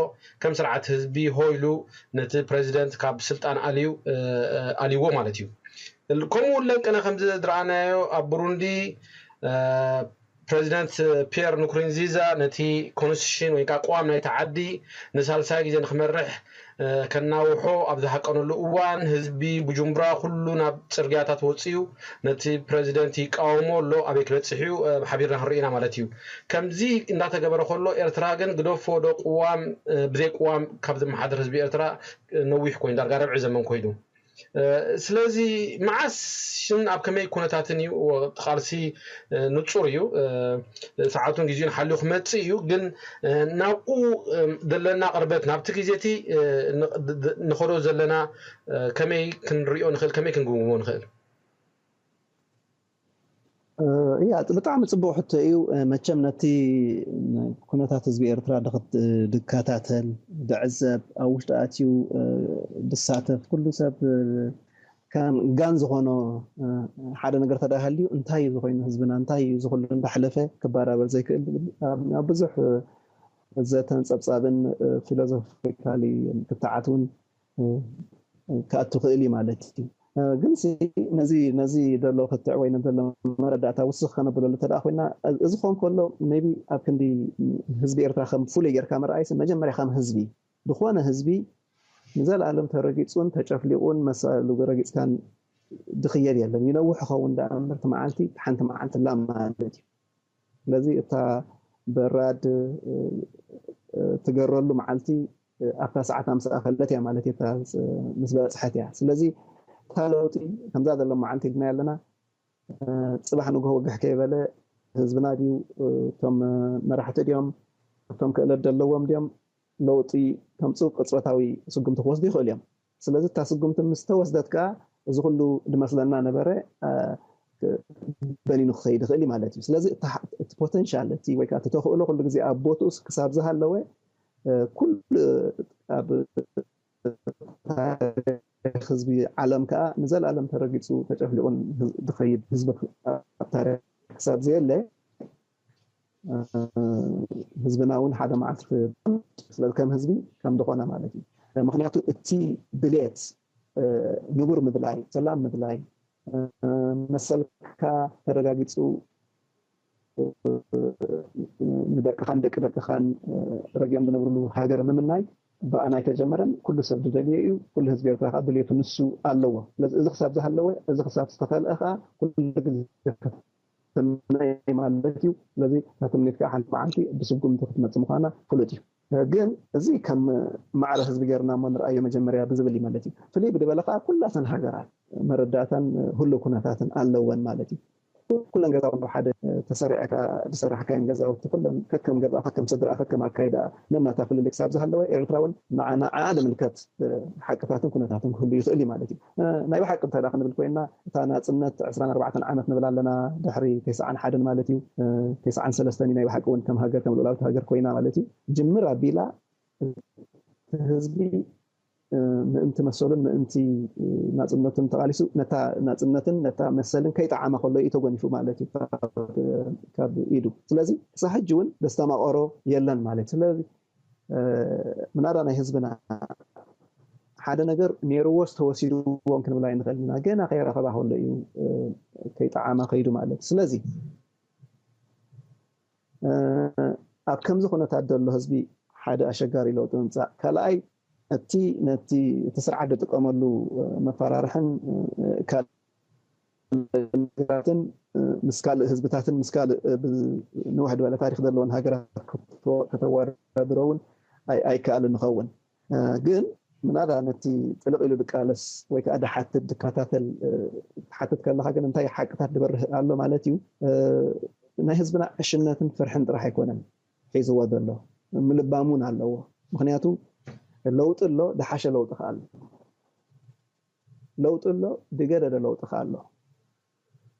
ከም ስርዓት ህዝቢ ሆይሉ ነቲ ፕረዚደንት ካብ ስልጣን ኣልዩ ኣልይዎ ማለት እዩ። ከምኡ እውን ለንቅነ ከምዚ ዝረኣናዮ ኣብ ብሩንዲ ፕረዚደንት ፒየር ንኩሪንዚዛ ነቲ ኮንስቲቱሽን ወይ ከዓ ቅዋም ናይቲ ዓዲ ንሳልሳይ ግዜ ንክመርሕ ከናውሖ ኣብ ዝሃቀነሉ እዋን ህዝቢ ቡጁምብራ ኩሉ ናብ ፅርግያታት ወፅዩ ነቲ ፕረዚደንት ይቃወሞ ኣሎ። ኣበይ ክበፅሕ እዩ ሓቢርና ክንርኢ ኢና ማለት እዩ። ከምዚ እንዳተገበረ ከሎ ኤርትራ ግን ግደፎ ዶ ቅዋም ብዘይ ቅዋም ካብ ዝመሓደር ህዝቢ ኤርትራ ነዊሕ ኮይኑ ዳርጋ ረብዒ ዘመን ኮይኑ ስለዚ መዓስ ሽን ኣብ ከመይ ኩነታትን እዩ ቃልሲ ንፁር እዩ። ሰዓቱን ግዜን ሓልዩ ክመፅእ እዩ። ግን ናብኡ ዘለና ቅርበት ናብቲ ግዜ እቲ ንኸዶ ዘለና ከመይ ክንሪኦ ንኽእል ከመይ ክንግምግሞ ንኽእል? እያ ብጣዕሚ ፅቡቅ ሕቶ እዩ። መቸም ነቲ ኩነታት ህዝቢ ኤርትራ ድከታተል ድዕዘብ ኣብ ውሽጢ ኣትዩ ድሳተፍ ኩሉ ሰብ ከም ጋን ዝኾኖ ሓደ ነገር ተዳሃልዩ እንታይ እዩ ዝኾይኑ ህዝብና እንታይ እዩ ዝኩሉ እንዳሕለፈ ክበራበር ዘይክእል ኣብ ብዙሕ ዘተን ፀብፃብን ፊሎዞፊካሊ ክትዓት እውን ክኣቱ ክእል እዩ ማለት እዩ። ግን ነዚ ነዚ ዘሎ ክትዕ ወይ ዘሎ መረዳእታ ውስኽ ከነብለሉ እንተ ኮይና እዚ ክኾን ከሎ ቢ ኣብ ክንዲ ህዝቢ ኤርትራ ከም ፍሉይ ጌርካ ምርኣይስ መጀመርያ ከም ህዝቢ ዝኾነ ህዝቢ ንዘለኣለም ተረጊፁን ተጨፍሊቑን መሳሉ ረጊፅካን ድኽየድ የለን። ይነውሕ ኸውን ዳኣ እምበር እቲ መዓልቲ ሓንቲ መዓልቲ ላ ማለት እዩ። ስለዚ እታ በራድ ትገረሉ መዓልቲ ኣብታ ሰዓት ኣምስኣ ከለት እያ ማለት እታ ምስ በፅሐት እያ። ስለዚ እታ ለውጢ ከምዛ ዘሎ መዓልቲ ኢልና ኣለና። ፅባሕ ንግሆ ወግሕ ከይበለ ህዝብና ድዩ እቶም መራሕቲ ድዮም እቶም ክእለት ዘለዎም ድዮም ለውጢ ከምፅኡ ቅፅበታዊ ስጉምቲ ክወስዱ ይኽእሉ እዮም። ስለዚ እታ ስጉምቲ ምስ ተወስደት ከዓ እዚ ኩሉ ድመስለና ነበረ በኒኑ ክኸይድ ይኽእል ማለት እዩ። ስለዚ እቲ ፖተንሻል እቲ ወይ ከዓ እቲ ተኽእሎ ኩሉ ግዜ ኣብ ቦትኡ ክሳብ ዝሃለወ ኩሉ ኣብ ታሪክ ህዝቢ ዓለም ከዓ ንዘለኣለም ተረጊፁ ተጨፍሊቑን ዝኸይድ ህዝቢ ኣብ ታሪክ ክሳብ ዘየለ ህዝብና እውን ሓደ መዓልቲ ስለ ከም ህዝቢ ከም ዝኾነ ማለት እዩ። ምክንያቱ እቲ ድሌት ንቡር ምድላይ፣ ሰላም ምድላይ፣ መሰልካ ተረጋጊፁ ንደቅኻን ደቂ ደቅኻን ረጊኦም ዝነብርሉ ሃገር ምምናይ ብኣና ኣይተጀመረን። ኩሉ ሰብ ዝደልዮ እዩ። ኩሉ ህዝቢ ኤርትራ ከዓ ድልየቱ ንሱ ኣለዎ። ስለዚ እዚ ክሳብ ዝሃለወ፣ እዚ ክሳብ ዝተኸልአ ከዓ ኩሉ ግዜ ከተምናይ ማለት እዩ። ስለዚ እታ ትምኒት ከዓ ሓንቲ መዓልቲ ብስጉምቲ ክትመፅእ ምዃና ፍሉጥ እዩ። ግን እዚ ከም ማዕረ ህዝቢ ጌርና እሞ ንርኣዮ መጀመርያ ብዝብል እዩ ማለት እዩ። ፍልይ ብድበለ ከዓ ኩላተን ሃገራት መረዳእታን ህሉው ኩነታትን ኣለወን ማለት እዩ። ኩለን ገዛውቲ ሓደ ተሰሪዕካ ዝሰራሕካየን ገዛውቲ ኩለን ከከም ገዛ ከከም ስድራ ከከም ኣካይዳ ነናታ ፍልልይ ክሳብ ዝሃለወ ኤርትራ እውን ንዓኣ ዝምልከት ሓቅታትን ኩነታትን ክህሉ ይኽእል እዩ ማለት እዩ። ናይ ብሓቂ እንታይ ደኣ ክንብል ኮይና እታ ናፅነት ዕስራን ኣርባዕተን ዓመት ንብል ኣለና ድሕሪ ተስዓን ሓደን ማለት እዩ። ተስዓን ሰለስተን ናይ ብሓቂ እውን ከም ሃገር ከም ልኡላዊት ሃገር ኮይና ማለት እዩ። ጅምር ኣቢላ ህዝቢ ምእንቲ መሰሉን ምእንቲ ናፅነቱን ተቓሊሱ ነታ ናፅነትን ነታ መሰልን ከይጠዓማ ከሎ እዩ ተጎኒፉ ማለት እዩ ካብ ኢዱ። ስለዚ ክሳብ ሕጂ እውን ዘስተማቐሮ የለን ማለት እዩ። ስለዚ ምናዳ ናይ ህዝብና ሓደ ነገር ነይርዎ ዝተወሲድዎም ክንብል ኣይንኽእል ኢና። ገና ከይረኸባ ከሎ እዩ ከይጠዓማ ከይዱ ማለት እዩ። ስለዚ ኣብ ከምዚ ኩነታት ዘሎ ህዝቢ ሓደ ኣሸጋሪ ለውጢ ምምፃእ ካልኣይ እቲ ነቲ እቲ ስርዓት ዝጥቀመሉ መፈራርሕን ካልእ ነገራትን ምስ ካልእ ህዝብታትን ምስ ካልእ ንውሕ ዝበለ ታሪክ ዘለዎን ሃገራት ከተወዳድሮ እውን ኣይከኣልን ንኸውን። ግን ምናዳ ነቲ ጥልቕ ኢሉ ድቃለስ ወይ ከዓ ድሓትት ድከታተል ትሓትት ከለካ ግን እንታይ ሓቅታት ዝበርህ ኣሎ ማለት እዩ። ናይ ህዝብና ዕሽነትን ፍርሕን ጥራሕ ኣይኮነን ሒዝዎ ዘሎ፣ ምልባም እውን ኣለዎ። ምክንያቱ ለውጢ ኣሎ፣ ድሓሸ ለውጢ ከዓ ኣሎ። ለውጢ ኣሎ፣ ድገደደ ለውጢ ከዓ ኣሎ።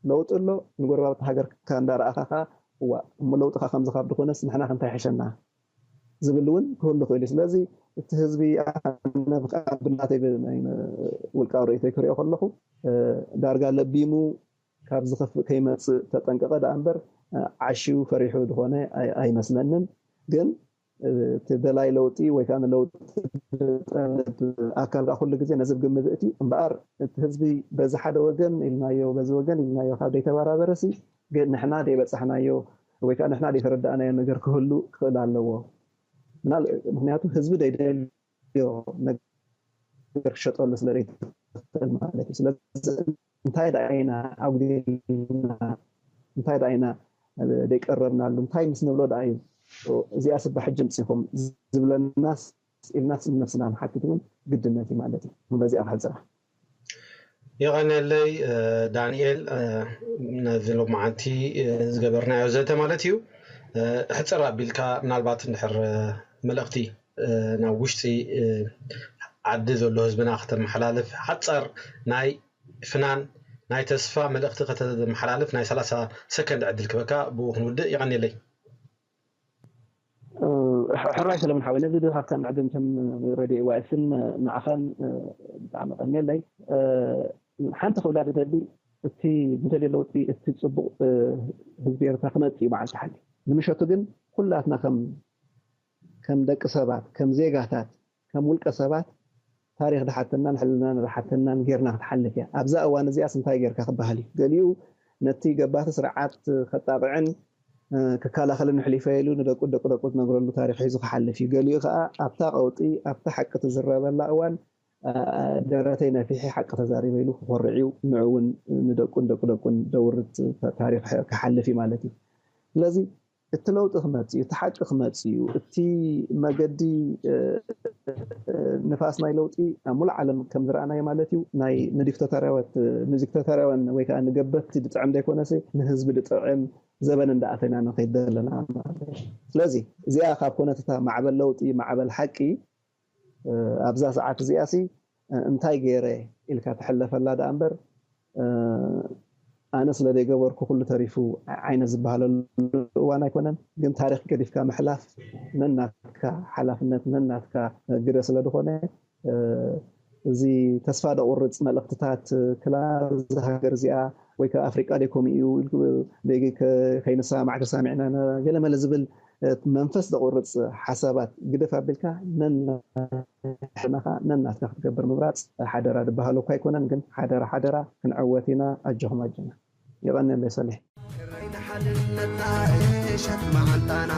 ለውጢ ኣሎ፣ ንጎረባብቲ ሃገርካ እንዳረኣኻ ከዓ እዋ እሞ ለውጢ ከዓ ከምዚ ካብ ድኮነስ ንሕና ክንታይ ሕሸና ዝብል እውን ክህሉ ይኽእል እዩ። ስለዚ እቲ ህዝቢ ኣነ ብናተይ ውልቃዊ ርእይቶይ ክሪኦ ከለኹ ዳርጋ ለቢሙ ካብ ዝኸፍእ ከይመፅእ ተጠንቀቐ ደኣ እምበር ዓሽዩ ፈሪሑ ዝኾነ ኣይመስለንን። ግን እቲ ደላይ ለውጢ ወይ ከዓ ንለውጢ ዝጠልብ ኣካል ከዓ ኩሉ ግዜ ነዚ ብግምት እትዩ እምበኣር እቲ ህዝቢ በዚ ሓደ ወገን ኢልናዮ በዚ ወገን ኢልናዮ ካብ ደይተበራበረሲ ግን ንሕና ደይበፃሕናዮ ወይ ከዓ ንሕና ደይተረዳእናዮ ነገር ክህሉ ክኽእል ኣለዎ። ምክንያቱ ህዝቢ ደይደልዮ ነገር ክሸጠሉ ስለ ዘይትኽእል ማለት እዩ። ስለዚ እንታይ ደኣ ኢና ኣጉዲልና እንታይ ደኣ ኢና ደይቀረብናሉ እንታይ ምስ ንብሎ ደኣ እዩ እዚኣ ስባ ሕጂ ምፂኹም ዝብለናስ ኢልናስ ንነብስና ንሓትት እውን ግድነት እዩ ማለት እዩ። በዚኣ ክሕፅራ የቐነለይ ዳንኤል ነዚ ሎማዓንቲ ዝገበርናዮ ዘተ ማለት እዩ። ሕፅር ኣቢልካ ምናልባት እንድሕር መልእኽቲ ናብ ውሽጢ ዓዲ ዘሎ ህዝብና ከተመሓላልፍ ሓፃር ናይ ፍናን ናይ ተስፋ መልእኽቲ ከተመሓላልፍ ናይ ሰላሳ ሰከንድ ዕድል ክበካ ብኡ ክንውድእ የቐንየለይ። ሕራይ ሰለምን ሓወይ ነዚ ድኻትካን ዕድም ከም ረድዮ ዋይስን ንዓኻን ብጣዕሚ ቀንየለይ። ሓንቲ ክብላ ዝደሊ እቲ ዝደልዮ ለውጢ እቲ ፅቡቕ ህዝቢ ኤርትራ ክመፅእ እዩ መዓልቲ ሓንቲ። ንምሸቱ ግን ኩላትና ከም ከም ደቂ ሰባት ከም ዜጋታት ከም ውልቀ ሰባት ታሪኽ ዝሓተናን ሕልናና ዝሓተናን ጌርና ክትሓልፍ እያ። ኣብዛ እዋን እዚኣስ እንታይ ጌርካ ክበሃል እዩ። ገሊኡ ነቲ ገባቲ ስርዓት ከጣቕዕን ክከላኸልን ኣሕሊፈ ኢሉ ንደቁ ደቂ ደቁ ዝነግረሉ ታሪኽ ሒዙ ክሓልፍ እዩ። ገሊኡ ከዓ ኣብታ ቀውጢ ኣብታ ሓቂ ትዝረበላ እዋን ደረተይ ነፊሐ ሓቂ ተዛሪበ ኢሉ ክኾርዕ እዩ። ንዑ እውን ንደቁን ደቂ ደቁን ደውርት ታሪኽ ክሓልፍ እዩ ማለት እዩ። ስለዚ እቲ ለውጢ ክመፅእ እዩ፣ እቲ ሓቂ ክመፅእ እዩ፣ እቲ መገዲ ንፋስ ናይ ለውጢ ኣብ ሙሉእ ዓለም ከም ዝረኣናዮ ማለት እዩ ናይ ንዲክታቶርያት ንዲክታቶርያውያን ወይ ከዓ ንገበቲ ዝጥዕም ዘይኮነሲ ንህዝቢ ዝጥዕም ዘበን እንዳኣተና ንኸይድ ዘለና ማለት እዩ። ስለዚ እዚኣ ካብ ኮነት እታ ማዕበል ለውጢ ማዕበል ሓቂ ኣብዛ ሰዓት እዚኣ ሲ እንታይ ገይረ ኢልካ ትሕለፈላ ደኣ እምበር ኣነ ስለ ዘይገበርኩ ኩሉ ተሪፉ ዓይነት ዝበሃለሉ እዋን ኣይኮነን። ግን ታሪክ ገዲፍካ ምሕላፍ ነናትካ ሓላፍነት ነናትካ ግደ ስለ ዝኾነ እዚ ተስፋ ደቁርፅ መልእክትታት ክላ እዛ ሃገር እዚኣ ወይ ከዓ ኣፍሪቃ ደይ ከምኡ እዩ ኢልኩ ደይ ከ- ከይንሰማማዕ ተሳሚዕና ኢና ገለመለ ዝብል መንፈስ ደቁርፅ ሓሳባት ግደፍ ኣቢልካ ነናኻ ነናትካ ክትገብር ምምራፅ ሓደራ ዝበሃል እኳ ኣይኮነን። ግን ሓደራ ሓደራ ክንዕወት ኢና። ኣጆኹም ኣጆና። የቐንየለይ ሰሊሕ። ክራይ ንሓድነትና ሸት መዓንጣና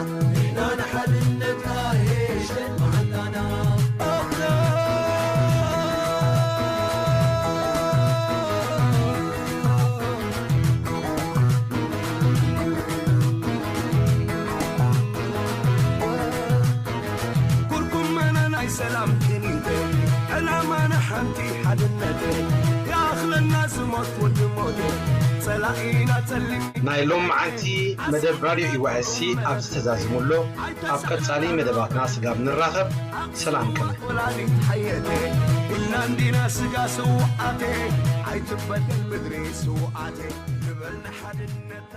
ኢና ንሓድነትና ሸት መዓንጣና ሰላም ክንደ ዕላማና ሓንቲ ሓድነት። ይኣኽለና ዝሞት ወዲ ሞት፣ ጸላኢና ጸሊም። ናይ ሎምዓንቲ መደብ ራድዮ ኢዋኤስሲ ኣብዚ ተዛዚሙ ኣሎ። ኣብ ቀጻሊ መደባትና ስጋብ ንራኸብ፣ ሰላም ቅነ። ወላዲት ሓየቴ፣ ኢልና እንዲና ስጋ ስውኣቴ፣ ኣይትበደል ምድሪ ስውኣቴ፣ ንበል ንሓድነት።